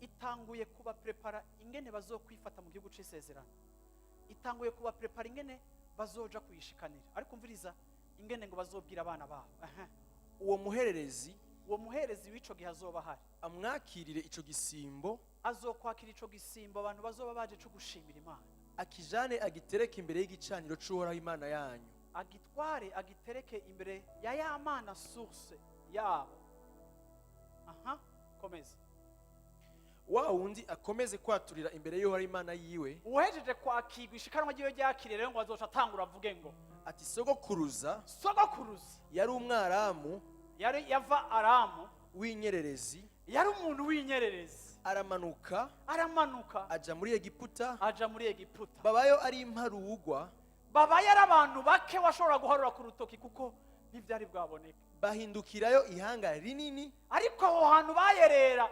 itanguye kubaprepara ingene bazokwifata mu gihugu c'isezerano, itanguye kubaprepara ingene bazoja kuyishikanira. Ariko umviriza ingene ngo bazobwira abana babo. Aha. Uwo muhererezi, Uwo muherezi w'ico gihe azoba ahari, amwakirire ico gisimbo, azokwakira ico gisimbo abantu bazoba baje co gushimira Imana, akijane agitereke imbere y'igicaniro c'Uhoraho Imana yanyu. Agitware, agitereke imbere ya Mana, source yabo. Aha, komeza. Wa wundi akomeze kwaturira imbere y'Uhoraho Imana yiwe, Uhejeje kwakirwa, ishikanwa ryiwe ryakiriye rero, ngo azoca atangura avuge ngo: ati: "Sogokuruza Sogokuruza yari Umwaramu yari yava Aramu w'inyererezi, yari umuntu w'inyererezi, aramanuka aramanuka aja muri Egiputa, aja muri Egiputa, babayo ari imparugwa, babaye ari abantu bake washobora guharura ku rutoki, kuko ntibyari bwaboneke, bahindukirayo ihanga rinini." Ariko aho hantu bayerera,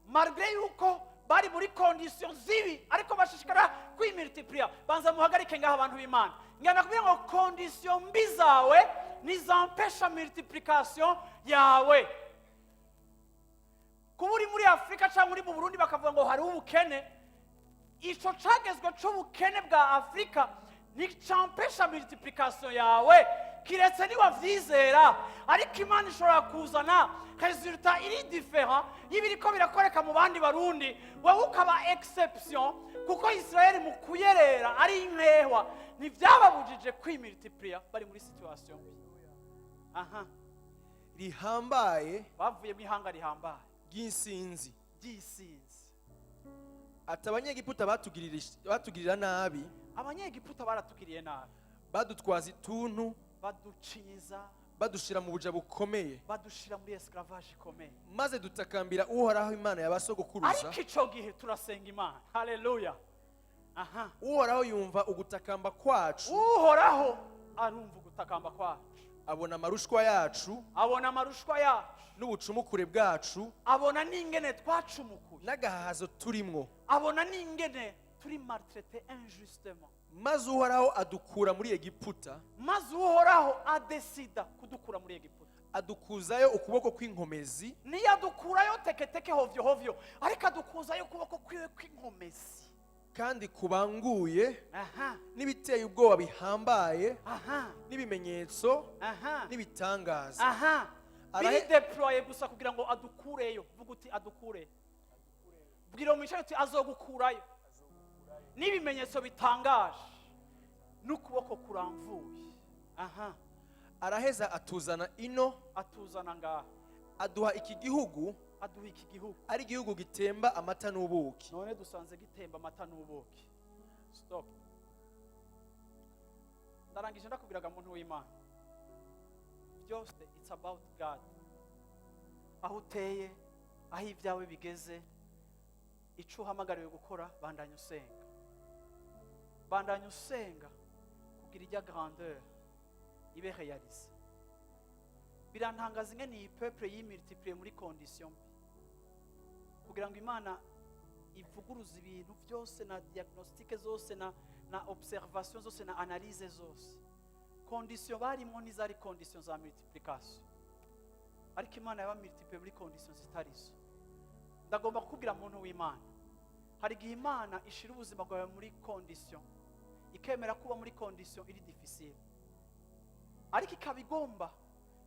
malgré yuko bari muri conditions zibi, ariko bashishikara kwimultiplier. Banza muhagarike ngaho, abantu b'Imana. Ngana kubwira ngo conditions mbi zawe nizampesha multiplication yawe. Kuba uri muri Afurika cyangwa uri mu Burundi, bakavuga ngo hariho ubukene, ico cagezwe c'ubukene bwa Afurika nticampesha multiplication yawe, kiretse niwavyizera. Ariko Imana ishobora kuzana résultat iri différent y'ibiriko birakoreka mu bandi Barundi, wowe ukaba exception, kuko Israeli mu kuyerera ari inkehwa ntivyababujije kwimultiplier bari muri situation mbi. Aha. Rihambaye, Bavuye mu ihanga rihambaye, ry'insinzi, ry'isinzi. Ati: "Abanyegiputa batugirira nabi, Abanyegiputa baratugiriye nabi, badutwaza ituntu, baducinyiza, badushira mu buja bukomeye, badushira muri esclavage ikomeye, maze dutakambira Uhoraho Imana yabasogokuruza, Ariko ico gihe turasenga Imana." Haleluya! Aha. Uhoraho yumva ugutakamba kwacu, Uhoraho arumva ugutakamba kwacu, abona amarushwa yacu, abona amarushwa yacu, n'ubucumukure bwacu, abona n'ingene twacumukuye, n'agahahazo turimwo, abona n'ingene turi maltraités injustement, maze Uhoraho adukura muri Egiputa, Maze Uhoraho adesida kudukura muri Egiputa, adukuzayo ukuboko kw'inkomezi, Ntiyadukurayo teketeke, hovyo hovyo, ariko adukuzayo ukuboko kwiwe kw'inkomezi. Kandi kubanguye, n'ibiteye ubwoba bihambaye, n'ibimenyetso, n'ibitangaza. Biri déployé gusa kugira ngo adukureyo. Vuga uti: "Adukure." Bwira mu uti: "Azogukurayo n'ibimenyetso bitangaje n'ukuboko kuramvuye." Araheza atuzana ino, atuzana ngaha, aduha iki gihugu, aduha iki gihugu, ari igihugu gitemba amata n'ubuki. None dusanze gitemba amata n'ubuki. Stop, ndarangije. Ndakubwiraga, muntu w'Imana, byose it's about God. Aho uteye, aho ibyawe bigeze, icyo uhamagariwe gukora, bandanya usenga, bandanya usenga kugira ijya grandeur ibe réalisée. Birantangaza ingene iyi peuple yimultipliye muri condition mbi, kugira ngo Imana ivuguruza ibintu byose na diagnostic zose na observation zose na analyse zose. Condition barimo ntizari condition za multiplication, ariko Imana yaba multipliye muri condition zitari zo. Ndagomba kukubwira, muntu w'Imana, hari igihe Imana ishira ubuzima bwawe muri condition, ikemera kuba muri condition iri difficile, ariko ikaba igomba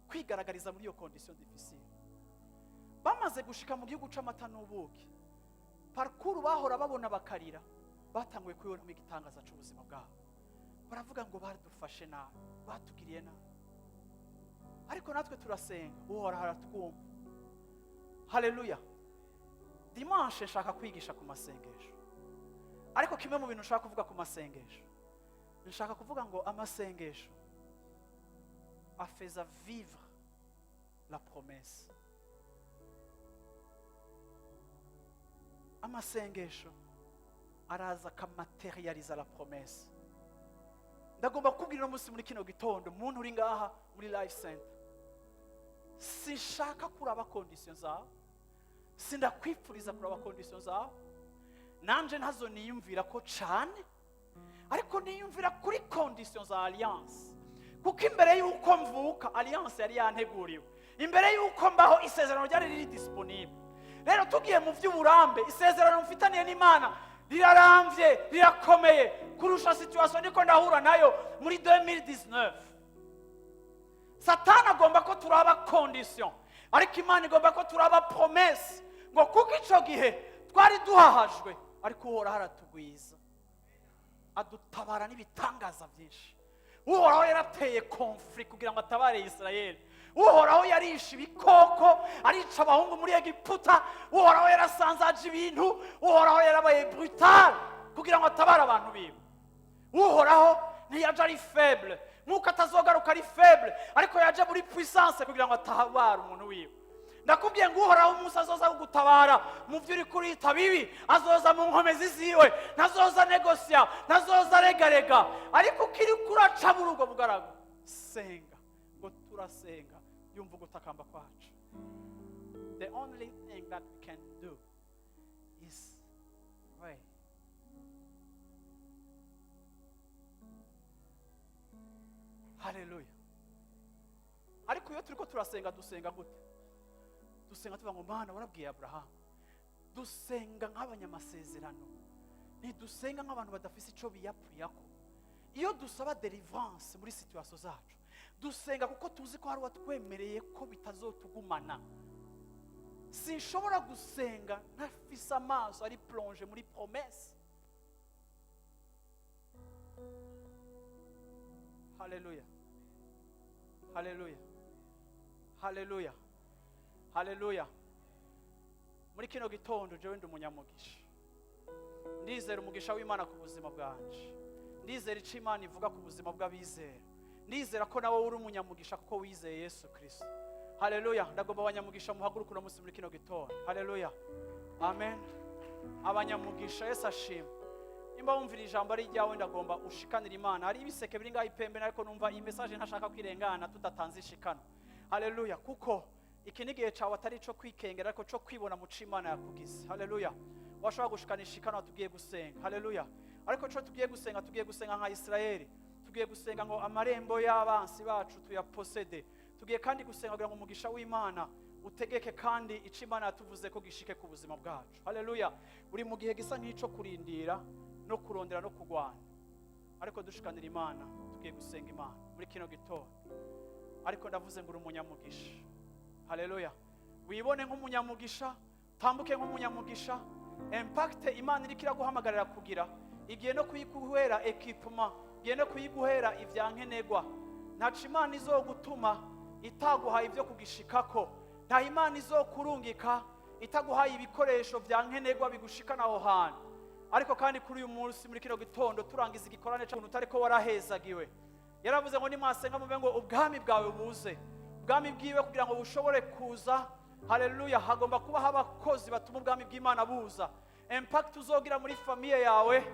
kwigaragariza muri iyo condition difficile. Bamaze gushika mu gihugu c'amata n'ubuki, parcours bahora babona bakarira, batanguye kubibonamo igitangaza c'ubuzima bwabo. Baravuga ngo badufashe nabi, batugiriye nabi, ariko natwe turasenga, Uhoraho aratwumva. Haleluya! Dimanche nshaka kwigisha ku masengesho, ariko kimwe mu bintu nshaka kuvuga ku masengesho, nshaka kuvuga ngo amasengesho afeza vivre la promesse. Amasengesho araza akamatérializa la promesse. Ndagomba kukubwira uno munsi muri kino gitondo, muntu uri ngaha muri Life Center, sinshaka kuraba condition zawe, sindakwifuriza kuraba condition zawe. Nanje ntazo niyumvira ko cane, ariko niyumvira kuri condition za alliance, kuko imbere y'uko mvuka alliance yari yanteguriwe, imbere y'uko mbaho isezerano ryari riri disponible. Rero tugiye mu by'uburambe, isezerano mfitaniye n'Imana rirarambye, rirakomeye kurusha situation ndiko ndahura nayo muri 2019. Satani agomba ko turaba condition, ariko Imana igomba ko turaba promesse, ngo kuko icyo gihe twari duhahajwe, ariko Uhoraho aratugwiza, adutabara n'ibitangaza byinshi. Uhoraho yarateye conflit kugira ngo atabare Isirayeli. Uhoraho yarishe ibikoko, arica abahungu muri Egiputa. Uhoraho yarasanzaje ibintu. Uhoraho yarabaye brutal kugira ngo atabare abantu biwe. Uhoraho ntiyaje ari faible, nk'uko atazogaruka ari faible, ariko yaje muri puissance kugira ngo atabare umuntu wiwe. Ndakubwiye ngo Uhoraho umunsi azoza kugutabara mu byo uri kurita bibi, azoza mu nkomezi ziwe, ntazoza negosiya, ntazoza aregarega. Ariko ukiri kuraca muri ubwo bugaragu, senga ngo turasenga, yumva ugutakamba kwacu. The only thing that we can do is pray. Haleluya! Ariko iyo turiko turasenga, dusenga gute? Dusenga tuvuga ngo: "Mana, warabwiye Aburahamu." Dusenga nk'abanyamasezerano, ntidusenga nk'abantu badafise icyo biyapuyako. Iyo dusaba deliverance muri situation zacu, dusenga kuko tuzi ko hari uwatwemereye ko bitazotugumana. Sinshobora gusenga ntafise amaso ari plongé muri promesse. Haleluya, haleluya, haleluya, haleluya! Muri kino gitondo, jewe ndi umunyamugisha. Ndizera umugisha w'Imana ku buzima bwanje, ndizera icyo Imana ivuga ku buzima bw'abizera, ndizera ko nawe uri umunyamugisha kuko wizeye Yesu Kirisito. Haleluya! Ndagomba abanyamugisha muhaguruke uno munsi muri kino gitondo. Haleluya, amen. Abanyamugisha, Yesu ashima. Nimba wumvira ijambo ari iryawe, ndagomba ushikanira Imana. Hari ibiseke biri ngaho ipembe, ariko numva iyi message ntashaka kwirengana tudatanze ishikano. Haleluya! Kuko iki ni igihe cyawe, atari ico kwikengera, ariko cyo kwibona mu co Imana yakugize. Haleluya! Washobora gushikana ishikano, tugiye gusenga. Haleluya! Ariko cyo tugiye gusenga, tugiye gusenga nka Isirayeli. Tugiye gusenga ngo amarembo y'abansi bacu tuyaposede. Tugiye kandi gusenga kugira ngo umugisha w'Imana utegeke, kandi icyo Imana yatuvuze ko gishike ku buzima bwacu. Haleluya! Uri mu gihe gisa nk'ico kurindira. No kurondera no kurwana, ariko dushikanira Imana. Tugiye gusenga Imana muri kino gitondo, ariko ndavuze ngo uri umunyamugisha. Haleluya! Wibone nk'umunyamugisha, tambuke nk'umunyamugisha. Impact Imana iriko iraguhamagarira kugira, igiye no kuyiguhera équipement, igiye no kuyiguhera ivyankenerwa. Ntaco Imana izogutuma itaguhaye ibyo kugishikako. Nta Imana izokurungika itaguhaye ibikoresho vya nkenerwa bigushikana aho hantu. Ariko kandi kuri uyu munsi, muri kino gitondo, turangiza igikorane c'umuntu utariko warahezagiwe. Yaravuze ngo nimwasenga muve ngo ubwami bwawe buze. Ubwami bwiwe kugira ngo bushobore kuza, haleluya, hagomba kubaho abakozi batuma ubwami bw'Imana buza. Impact uzogira muri famille yawe,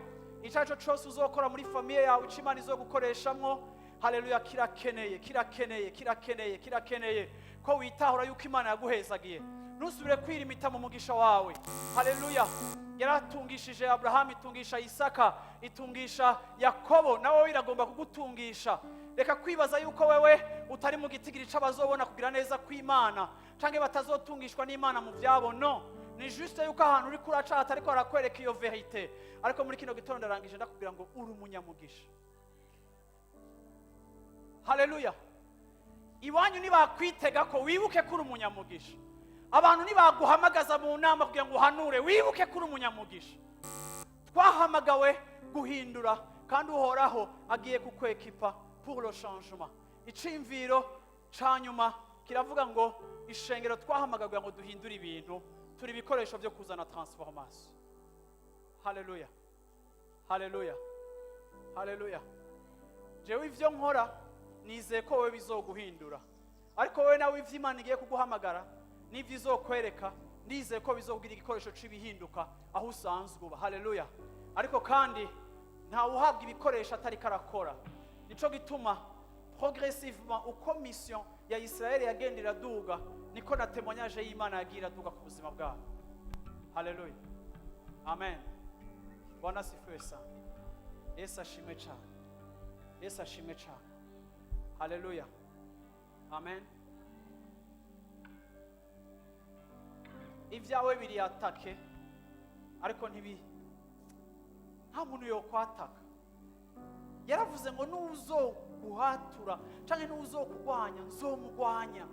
icyo ari cyo cyose uzokora muri famille yawe, icyo Imana izogukoreshamwo, haleluya, kirakeneye, kirakeneye, kirakeneye, kirakeneye ko witahura yuko Imana yaguhezagiye. Ntusubire kwirimita mu mugisha wawe. Haleluya! Yaratungishije Aburahamu, itungisha Isaka, itungisha Yakobo, nawe iragomba kugutungisha. Reka kwibaza yuko wewe utari mu gitigiri c'abazobona kugira neza kw'Imana canke batazotungishwa n'Imana mu vyabo. No ni juste yuko ahantu uri kuraca hatariko harakwereka iyo vérité. Ariko muri kino gitondo ndarangije ndakubwira ngo uri umunyamugisha. Haleluya! Iwanyu nibakwitega ko, wibuke ko uri umunyamugisha. Abantu nibaguhamagaza mu nama kugira ngo uhanure, wibuke ko uri umunyamugisha. Twahamagawe guhindura, kandi Uhoraho agiye kukwekipa pour le changement. Iciyumviro ca nyuma kiravuga ngo ishengero twahamagawe ngo duhindure ibintu, turi ibikoresho byo kuzana transformation. Haleluya, haleluya, haleluya! Jewe ivyo nkora nizeye ko wowe bizoguhindura, ariko wowe nawe ivyo Imana igiye kuguhamagara n'ivyo izokwereka, ndizeye ko bizokugira igikoresho c'ibihinduka aho usanzwe uba. Haleluya! Ariko kandi ntawe uhabwa ibikoresho atariko arakora. Nico gituma progressivement, uko mission ya Israel yagenda iraduga, niko na témoignage y'Imana yagiye iraduga ku buzima bwabo. Haleluya, amen. Bwana asifiwe sana. Yesu ashimwe cyane, Yesu ashimwe cyane. Haleluya, amen. Ibyawe biri attaqué, ariko ntibi nta muntu yokwataka. Yaravuze ngo n'uzoguhatura canke n'uzokugwanya nzomugwanya,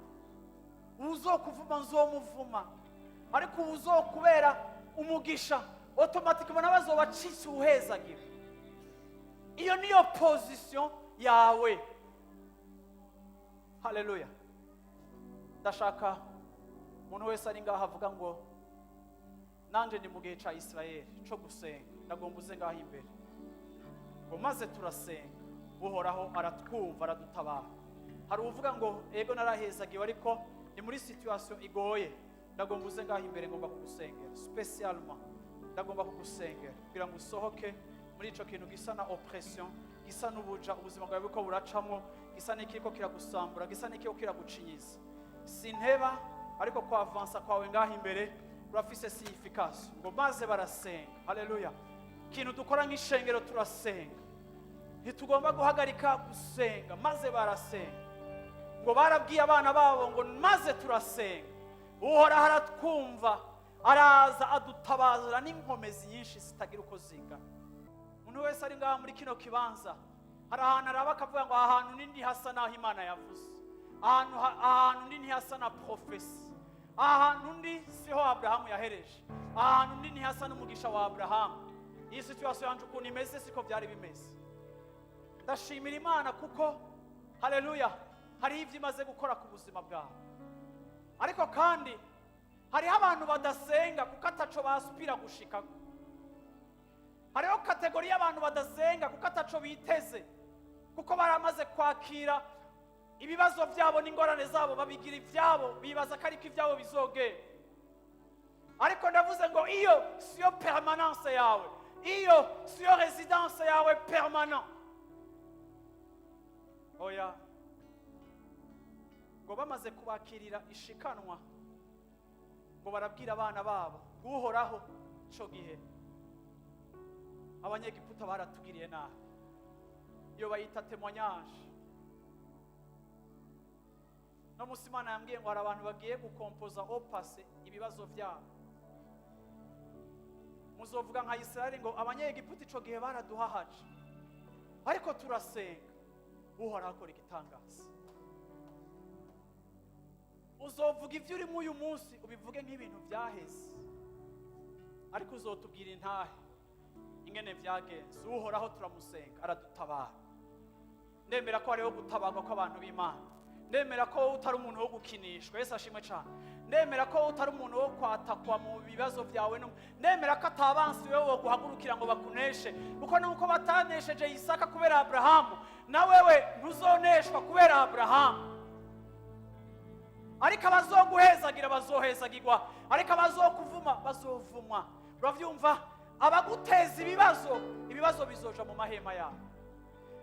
uzokuvuma nzomuvuma, ariko uzokubera umugisha, automatiquement nawe azoba acitse ubuhezagira. Iyo niyo position yawe. Haleluya! Ndashaka umuntu wese ari ngaho avuga ngo nanje ni mu gihe ca Isirayeli co gusenga. Ndagomba uze ngaho imbere ngo maze turasenga, Uhoraho aratwumva, aradutabara. Hari uvuga ngo ego, narahezagiwe, ariko ni muri situation igoye. Ndagomba uze ngaho imbere, ngomba kugusengera spécialement. Ndagomba kugusengera kugira ngo usohoke muri ico kintu gisa na oppression, gisa n'ubuja ubuzima bwawe buriko buracamwo, gisa n'ikiriko kiragusambura, gisa n'ikiriko kiragucinyiza. Sinteba, ariko kwavansa kwawe ngaho imbere urafise signification. Ngo maze barasenga. Haleluya! Ikintu dukora nk'ishengero, turasenga, ntitugomba guhagarika gusenga. Maze barasenga. Ngo barabwiye abana babo ngo maze turasenga, Uhoraho aratwumva, araza adutabazura n'inkomezi nyinshi zitagira uko zingana. Umuntu wese ari ngaha muri kino kibanza, hari ahantu araba akavuga ngo aha hantu ni hasa n'aho Imana yavuze, aha hantu ndi ntihasa na prophétie, aha hantu ndi siho Aburahamu yahereje, aha hantu ndi ntihasa n'umugisha wa Aburahamu. Iyi situation yanjye ukuntu imeze siko byari bimeze. Ndashimira Imana kuko, haleluya, hariho ibyo imaze gukora ku buzima bwawe. Ariko kandi hariho abantu badasenga kuko ataco basupira gushikako. Hariho catégorie y'abantu badasenga kuko ataco biteze, kuko baramaze kwakira ibibazo byabo n'ingorane zabo, babigira ibyabo, bibaza ko ariko ibyabo bizogenda. Ariko ndavuze ngo iyo siyo permanence yawe, iyo siyo résidence yawe permanent. Oya. Ngo bamaze kubakirira ishikanwa, ngo barabwira abana babo ngo Uhoraho, ico gihe Abanyegiputa baratugiriye nabi. Iyo bayita témoignage. No munsi Imana yambwiye ngo hari abantu bagiye gukompoza au passé ibibazo byabo. Muzovuga nka Isirayeli ngo Abanyegiputa ico gihe baraduhahaje, ariko turasenga, Uhoraho akora igitangaza. Uzovuga ibyo urimo uyu munsi, ubivuge nk'ibintu byaheze, ariko uzotubwira intahe ingene byagenze. Uhoraho turamusenga, aradutabara. Ndemera ko hariho gutabarwa kw'abantu b'Imana. Ndemera ko wowe utari umuntu wo gukinishwa. Yesu ashimwe cyane. Ndemera ko wowe utari umuntu wo kwatakwa mu bibazo byawe. Ndemera ko atabansi wewe wo guhagurukira ngo bakuneshe, kuko nuko batanesheje Isaka kubera Aburahamu, na wewe ntuzoneshwa kubera Aburahamu. Ariko abazoguhezagira bazohezagirwa, ariko abazokuvuma bazovumwa. Uravyumva? Abaguteza ibibazo, ibibazo bizoja mu mahema yabo.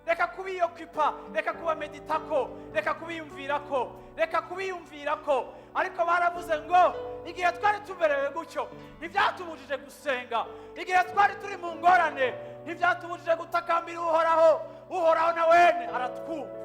Reka kubiyokipa, reka kubameditako, reka kubiyumvirako, reka kubiyumvirako. Ariko baravuze ngo igihe twari tumerewe gutyo ntibyatubujije gusenga, igihe twari turi mu ngorane ntibyatubujije gutakambira Uhoraho. Uhoraho na wene aratwumva.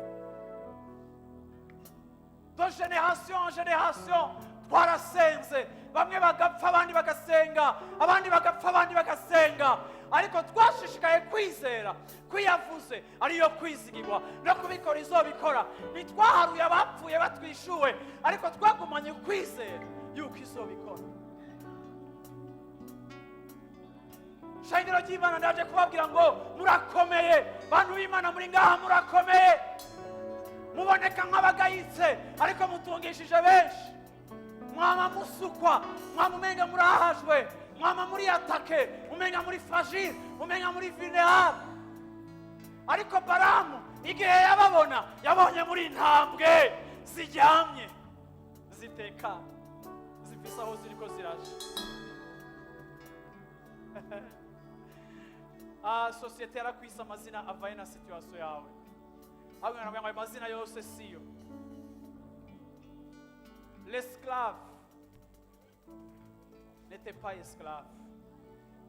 De génération en génération twarasenze, bamwe bagapfa, abandi bagasenga, abandi bagapfa, abandi bagasenga, ariko twashishikaye kwizera kwiyavuze ariyo kwizigirwa, no kubikora izobikora. Ntitwaharuye abapfuye batwishuwe, ariko twagumanye kwizera yuko izobikora. Shengero ry'Imana, ndaje kubabwira ngo murakomeye. Bantu b'Imana muri ngaha, murakomeye. Muboneka nk'abagayitse, ariko mutungishije benshi. Mwama musukwa, mwama umenga murahajwe, mwama muri attaqué, umenga muri fragile, umenga muri vulnérable, ariko Baramu igihe yababona, yabonye muri intambwe ziryamye, zitekanye, zifise aho ziriko ziraje. Ah, société yarakwise amazina avaye na situation yawe. Ahubwo ngo ayo mazina yose siyo. L'esclave n'était pas esclave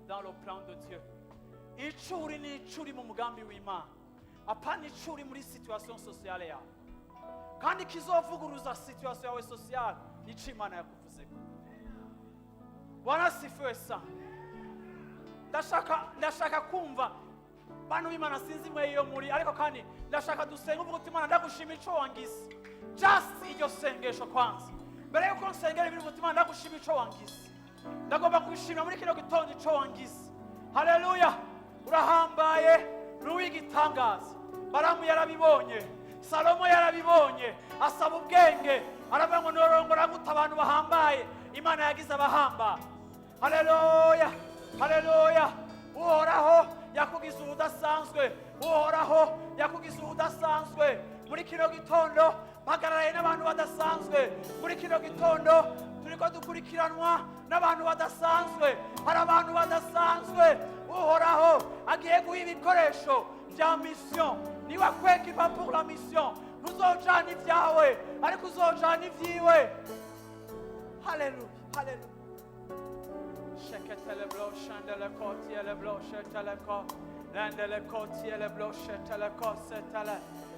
dans le plan de Dieu. Ico uri ni ico uri mu mugambi w'Imana, apana ico uri muri situation sociale yawe. Kandi kizovuguruza situation yawe sociale nico Imana yakuvuzeko. Bwana sifiwe sana. Ndashaka kumva bantu b'Imana, sinzi mwe iyo muri, ariko kandi ndashaka dusenga, uvuga uti: "Imana, ndagushima ico wangize." Just iryo sengesho kwanza, mbere yuko nsengera ibiri, uti: "Imana, ndagushima ico wangize." Ndagomba kugushimira muri kino gitondo ico wangize. Haleluya! Urahambaye, uri uw'igitangaza. Baramu yarabibonye, Salomo yarabibonye, asaba ubwenge, aravuga ngo norongora gute abantu bahambaye? Imana yagize abahambaye. Haleluya, haleluya! Uhoraho yakugize ubudasanzwe, Uhoraho yakugize ubudasanzwe. Muri kino gitondo mpagararaye n'abantu badasanzwe. Muri kino gitondo turiko dukurikiranwa n'abantu badasanzwe. Hari abantu badasanzwe Uhoraho agiye guha ibikoresho bya mission. Niba kwekipa pour la mission, ntuzojana ibyawe, ariko uzojana ibyiwe. Haleluya, haleluya! Sheketele blo shandele kotiele blo shetele ko landele kotiele blo shetele ko setele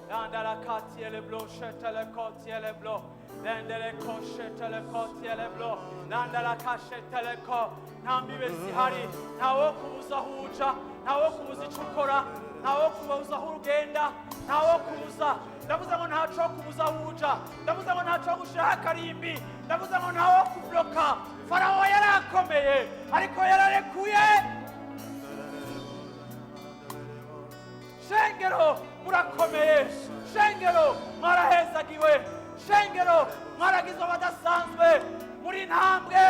landala katiele blo shetele kotiele blo landele ko shetele kotiele blo landala kashetele ko. Nta mbibe zihari, ntawo kubuza aho uja, ntawo kubuza icyo ukora, ntawo kubuza aho ugenda, ntawo kubuza. Ndavuze ngo ntaco kubuza aho uja, ndavuze ngo ntaco gushiraho akarimbi, ndavuze ngo ntawo kubloka. Farawo yarakomeye, ariko yararekuye. Shengero, murakomeye. Shengero, mwarahezagiwe. Shengero, mwaragizwe abadasanzwe, muri intambwe.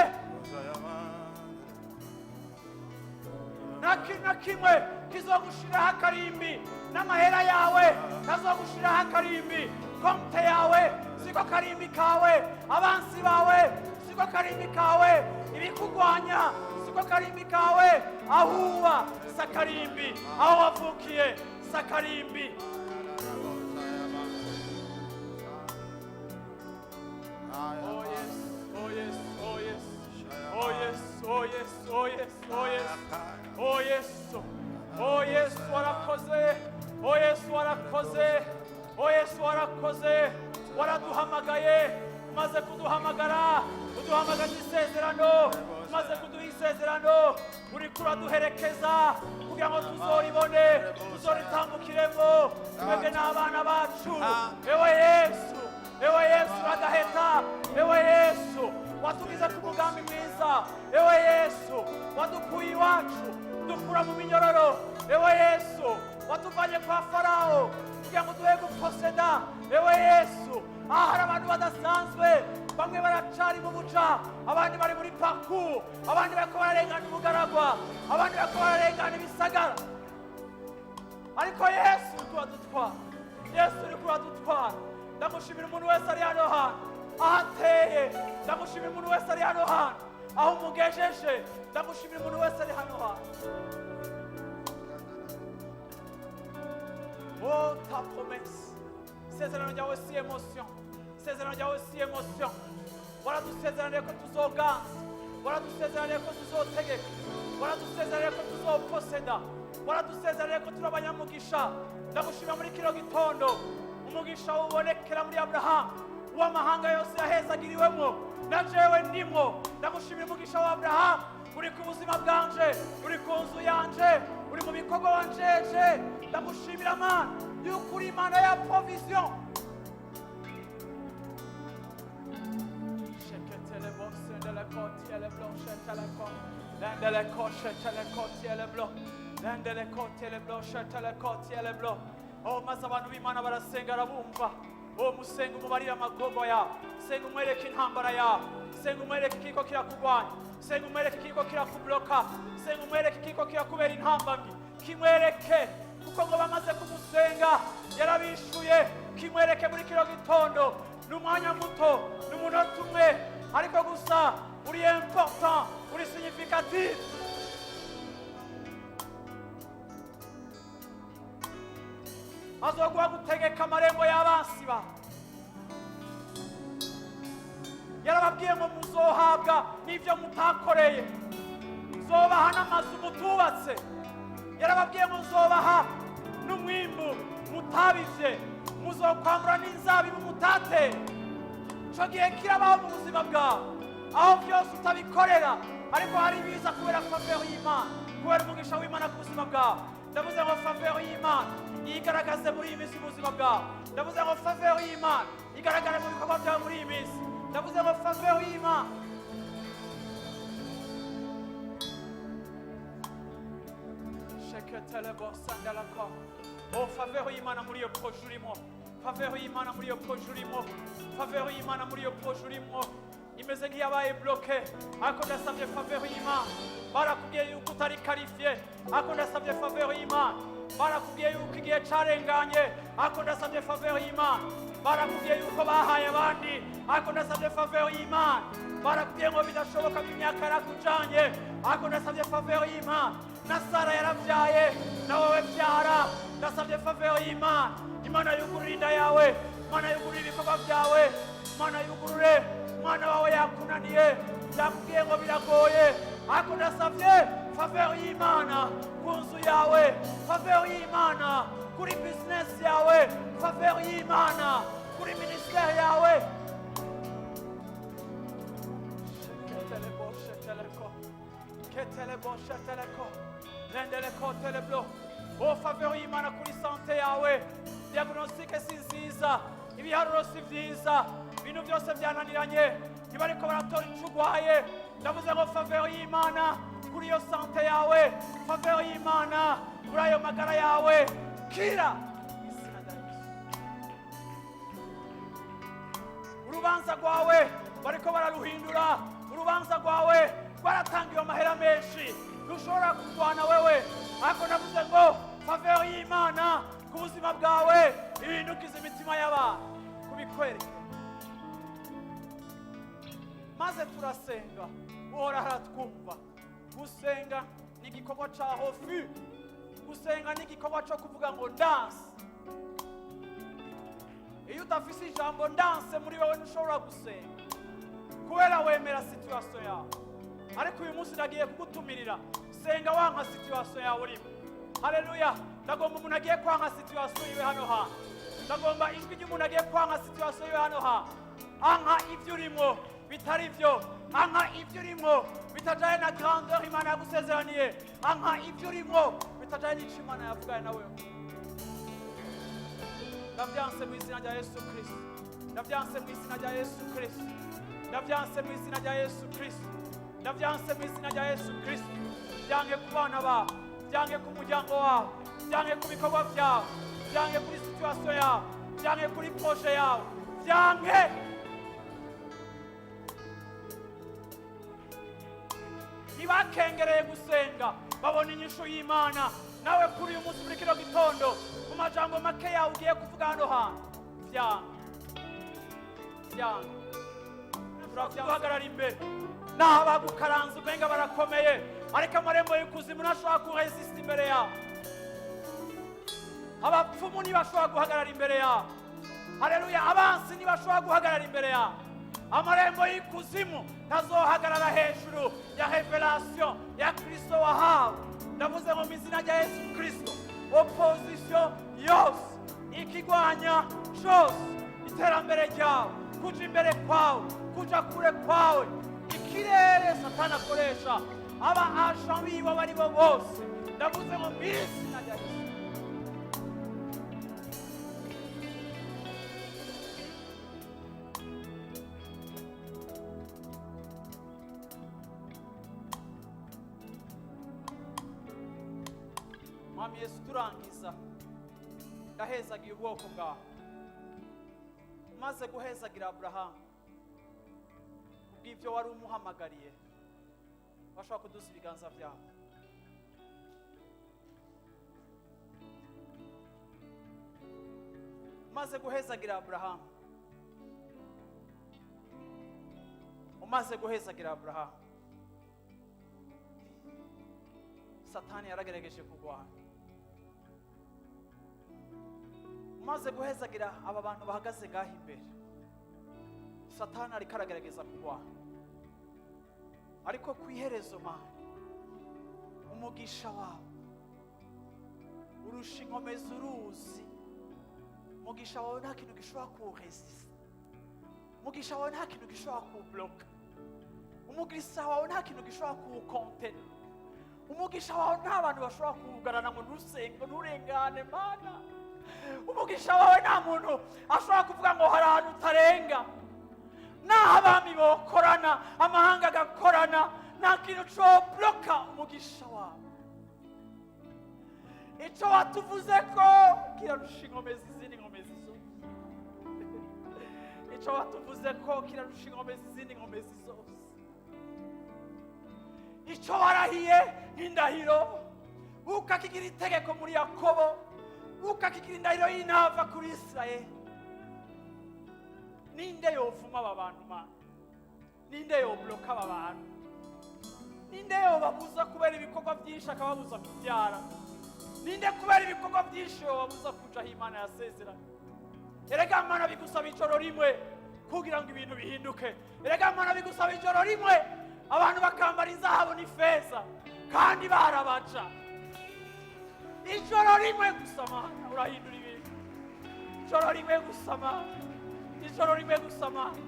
Nta kintu na kimwe kizogushiraho akarimbi. N'amahera yawe ntazogushiraho akarimbi, compte yawe siko karimbi kawe, abansi bawe siko karimbi kawe, ibikugwanya siko karimbi kawe. Aho uba si akarimbi, aho wavukiye si akarimbi. Oh yes, oh yes, oh yes, oh yes, oh yes, oh yes, oh yes, oh yes, oh yes, warakoze. Oh yes, warakoze. Oh yes, warakoze, waraduhamagaye. Umaze kuduhamagara, uduhamagaza isezerano. Umaze kuduha isezerano, uriko uraduherekeza kugira ngo tuzoribone, tuzoritambukiremo twebwe n'abana bacu. Ewe Yesu, ewe Yesu, uradaheta. Ewe Yesu, watugize ku mugambi mwiza. Ewe Yesu, wadukuye iwacu, dukura mu minyororo. Ewe Yesu, watuvanye kwa Farawo kugira ngo duhe guposeda. Ewe Yesu, aha hari abantu badasanzwe. Bamwe baracari mu buja, abandi bari muri parcours, abandi bariko bararengana ubugaragwa, abandi bariko bararengana ibisagara, ariko Yesu uriko uradutwara. Yesu, uriko uradutwara. Ndamushimira umuntu wese ari hano hantu aho ateye. Ndamushimira umuntu wese ari hano hantu aho umugejeje. Ndamushimira umuntu wese ari hano hantu. Oh, ta promesse, isezerano ryawe si émotion, isezerano ryawe si émotion. Waradusezeraniye ko tuzoganza, waradusezeraniye ko tuzotegeka, waradusezeraniye ko tuzoposeda, waradusezeraniye ko turi abanyamugisha. Ndagushima muri kino gitondo, umugisha ubonekera muri Aburahamu, uw'amahanga yose yahezagiriwemwo, na jewe ndimwo. Ndagushimira umugisha wa Aburahamu uri ku buzima bwanje, uri ku nzu yanje, uri mu bikorwa wanjeje. Ndagushimira, Mana, yuko uri Imana ya provision. Sheketele bosendele kotiele blo shetele ko lendele ko shetele kotiele blo lendele kotiele blo shetele kotiele blo. Oh, maze abantu b'Imana barasenga, arabumva. Oh, musenga, umubarire amagogo yawe. Senga, umwereke intambara yawe. Senga, umwereke ikiko kirakugwanya. Senga, umwereke ikiko kirakubloka. Senga, umwereke ikiko kirakubera intambamyi. Kimwereke, kuko ngo bamaze kumusenga yarabishuye. Kimwereke muri kino gitondo. Ni umwanya muto, ni umunota umwe, ariko gusa uri important, uri significatif. Azoguha gutegeka amarembo y'abansi bawe. Yarababwiye ngo muzohabwa n'ibyo mutakoreye, nzobaha n'amazu mutubatse. Yarababwiye ngo nzobaha n'umwimbu mutabivye, muzokwambura n'inzabibu mutateye. Ico gihe kirabaho mu buzima bwawe, aho byose utabikorera, ariko hari ibiza kubera faveur y'Imana, kubera umugisha w'Imana ku buzima bwawe. Ndavuze ngo faveur y'Imana yigaragaze muri iyi minsi mu buzima bwawe. Ndavuze ngo faveur y'Imana igaragare mu bikorwa byawe muri iyi minsi. Ndavuze ngo faveur y'Imana. Sheketele bosandalako. Oh, faveur y'Imana muri iyo projet urimo, faveur y'Imana muri iyo projet urimo, faveur y'Imana muri iyo projet urimo imeze nk'iyabaye bloqué, ariko ndasabye faveur y'Imana. Barakubwiye yuko utari qualifié, ariko ndasabye faveur y'Imana. Barakubwiye yuko igihe carenganye, ariko ndasabye faveur y'Imana. Barakubwiye yuko bahaye abandi, ariko ndasabye faveur y'Imana. Barakubwiye ngo bidashoboka, imyaka yarakujanye, ariko ndasabye faveur y'Imana. Na Sara yaravyaye, na wowe vyara. Ndasabye faveur y'Imana. Imana yugurure inda yawe, Imana yugurure ibikorwa byawe, Imana yugurure. Umwana wawe yakunaniye, yakubwiye ngo biragoye, ariko ndasabye faveur y'Imana ku nzu yawe, faveur y'Imana kuri business yawe, faveur y'Imana kuri ministère yawe. Sheketelebo, sheteleko. Ketelebo, sheteleko. Rendeleko, teleblo. Oh, faveur y'Imana kuri santé yawe. Diagnostic si nziza, ibiharuro si vyiza, ibintu byose byananiranye, ntibariko baratora ico urwaye. Ndavuze ngo faveur y'Imana kuri iyo santé yawe, faveur y'Imana kuri ayo magara yawe. Kira izina rya Yesu. Urubanza rwawe bariko bararuhindura. Urubanza rwawe rwaratangiwe amahera menshi, ntushobora kurwana wewe, ariko ndavuze ngo faveur y'Imana ku buzima bwawe ihindukiza imitima y'abantu kubikwereke. Maze turasenga, Uhoraho aratwumva. Gusenga ni igikorwa ca refus. Gusenga ni igikorwa co kuvuga ngo ndanse. Iyo udafise ijambo ndanse muri wowe, ntushobora gusenga, kubera wemera situation yawe. Ariko uyu munsi nagiye kugutumirira, senga wanka situation yawe urimo. Haleluya! Ndagomba umuntu agiye kwanka situation yiwe hano hantu. Ndagomba ijwi ry'umuntu agiye kwanka situation yiwe hano hantu. Anka ibyo urimo bitari byo, anka ibyo urimo bitajyanye na grandeur Imana yagusezeraniye, anka ibyo urimo bitajyanye n'icyo Imana yavuganye nawe. Ndabyanse mu izina rya Yesu Kirisito. Ndabyanse mu izina rya Yesu Kirisito. Ndabyanse mu izina rya Yesu Kirisito. Ndabyanse mu izina rya Yesu Kirisito. Byange ku bana bawe, byange ku muryango wawe, byange ku bikorwa byawe, byange kuri situation yawe, byange kuri projet yawe, byange. Ntibakengereye gusenga, babona inyishu y'Imana. Nawe kuri uyu munsi, muri kino gitondo, mu majambo make yawe ugiye kuvuga hano hantu, byange, byange. Turaguhagarara imbere, naho abagukaranze umenga barakomeye, ariko amarembo y'ikuzimu ntashobora kuresisita imbere yawe. Abapfumu ntibashobora guhagarara imbere yawe. Haleluya! Abansi ntibashobora guhagarara imbere yawe. Amarembo y'ikuzimu ntazohagarara hejuru ya révélation ya Kristo wahawe. Ndavuze ngo mu izina rya Yesu Kristo, opposition yose, ikigwanya cyose iterambere ryawe, kuja imbere kwawe, kuja kure kwawe, ikirere Satani akoresha, aba agent biwe abo ari bo bose, ndavuze ngo mu izina rya Yesu. Mwami Yesu, turangiza, ndahezagiye ubwoko bwawe. Umaze guhezagira Aburahamu kubw'ibyo wari umuhamagariye, bashobora kuduza ibiganza byabo. Umaze guhezagira Aburahamu, umaze guhezagira Aburahamu, Satani yaragerageje kurwana. Umaze guhezagira aba bantu bahagaze ngaho imbere, Satani ariko aragerageza kurwana, ariko ku iherezo, Mana, umugisha wawe urusha inkomezi uruzi. Umugisha wawe nta kintu gishobora kuwuresisa. Umugisha wawe nta kintu gishobora kuwubloka. Umugisha wawe nta kintu gishobora kuwukontena. Umugisha wawe nta bantu bashobora kuwugarana ngo ntusenge, nturengane. Mana, umugisha wawe nta muntu ashobora kuvuga ngo hari ahantu utarenga. Naho abami bokorana, amahanga agakorana, nta kintu cobloka umugisha wawe. Icyo watuvuze ko kirarusha inkomezi izindi nkomezi zose. Icyo watuvuze ko kirarusha inkomezi izindi nkomezi zose. Icyo warahiye nk'indahiro, ukakigira itegeko muri Yakobo, ukakigira indahiro y'intava kuri Isirayeli. Ninde yovuma aba bantu, Mana? Ninde yobloka aba bantu? Ninde yobabuza kubera ibikorwa byinshi akababuza kubyara? Ninde kubera ibikorwa byinshi yobabuza kuja aho Imana yasezeranye? Erega Mana, bigusaba ijoro rimwe kugira ngo ibintu bihinduke. Erega Mana, bigusaba ijoro rimwe abantu bakambara inzahabu n'ifeza kandi barabaca. Ijoro rimwe gusa, Mana, urahindura ibintu. Ijoro rimwe gusa, Mana, ijoro rimwe gusa, Mana.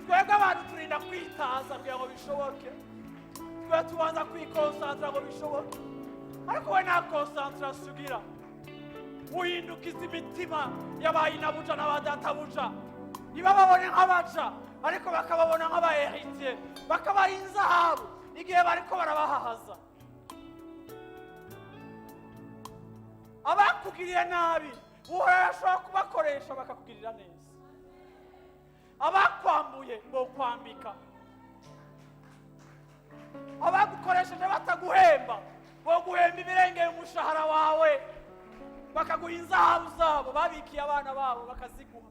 Twebwe abantu turinda kwitaza kugira ngo bishoboke, twe tubanza kwikonsantara ngo bishoboke, ariko we nta concentration ugira. Uhindukiza imitima y'abayinabuja n'abadatabuja, ntibababone nk'abaja, ariko bakababona nk'aba héritiers, bakabaha inzahabu igihe bariko barabahahaza. Abakugiriye nabi, Uhoraho ashobora kubakoresha bakakugirira neza. Abakwambuye bokwambika. Abagukoresheje bataguhemba boguhemba ibirengeye umushahara wawe, bakaguha inzahabu zabo babikiye abana babo, bakaziguha.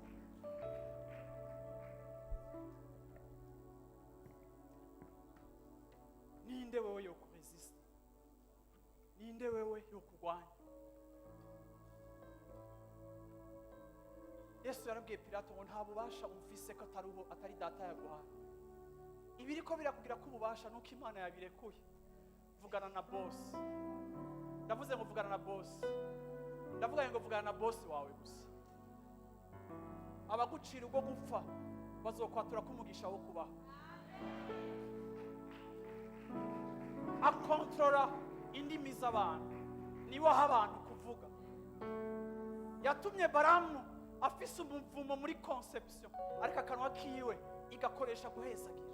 Ninde wewe yokuresista? Ninde wewe yokurwanya? Yesu yarabwiye Pilato ngo nta bubasha umfise ko atari ubu, atari Data yaguhaye. Ibiriko birakugira ko ububasha nuko Imana yabirekuye. Vugana na boss. Ndavuze ngo vugana na boss. Ndavuga ngo vugana na boss wawe gusa. Abagucira ubwo gupfa. Bazokwatura ko umugisha wo kubaho. Akontorora indimi z'abantu, niwe aha abantu kuvuga. Yatumye Baramu afise umuvumo muri conception, ariko akanwa kiwe igakoresha guhezagira.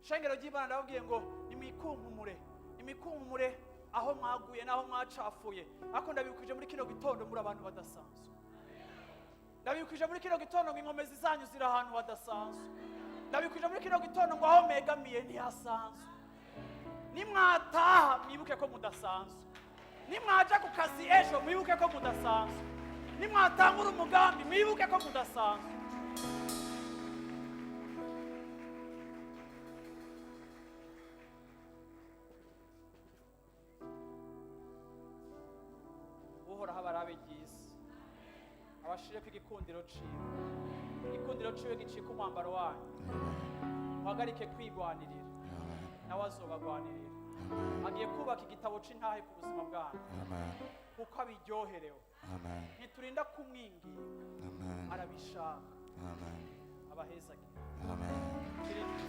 Shengero ry'Imana, ndababwiye ngo nimwikunkumure, nimwikunkumure aho mwaguye n'aho mwacafuye. Ariko ndabibukije muri kino gitondo, muri abantu badasanzwe. Ndabibukije muri kino gitondo ngo inkomezi zanyu ziri ahantu hadasanzwe. Ndabibukije muri kino gitondo ngo aho megamiye ntihasanzwe. Nimwataha, mwibuke ko mudasanzwe. Nimwaja ku kazi ejo, mwibuke ko mudasanzwe. Nimwatangura umugambi, mwibuke ko mudasanzwe. Uhoraho abarabe ryiza, abashireko igikundiro ciwe. Igikundiro ciwe gicika umwambaro wanyu. Muhagarike kwigwanirira, nawe azobagwanirira. Agiye kubaka igitabo c'intahe ku buzima bwanyu Amen. kuko abiryoherewe. Amen. Ntiturinda kumwinginga. Amen. Arabishaka. Amen. Abahezagira. Amen. Kirindwi.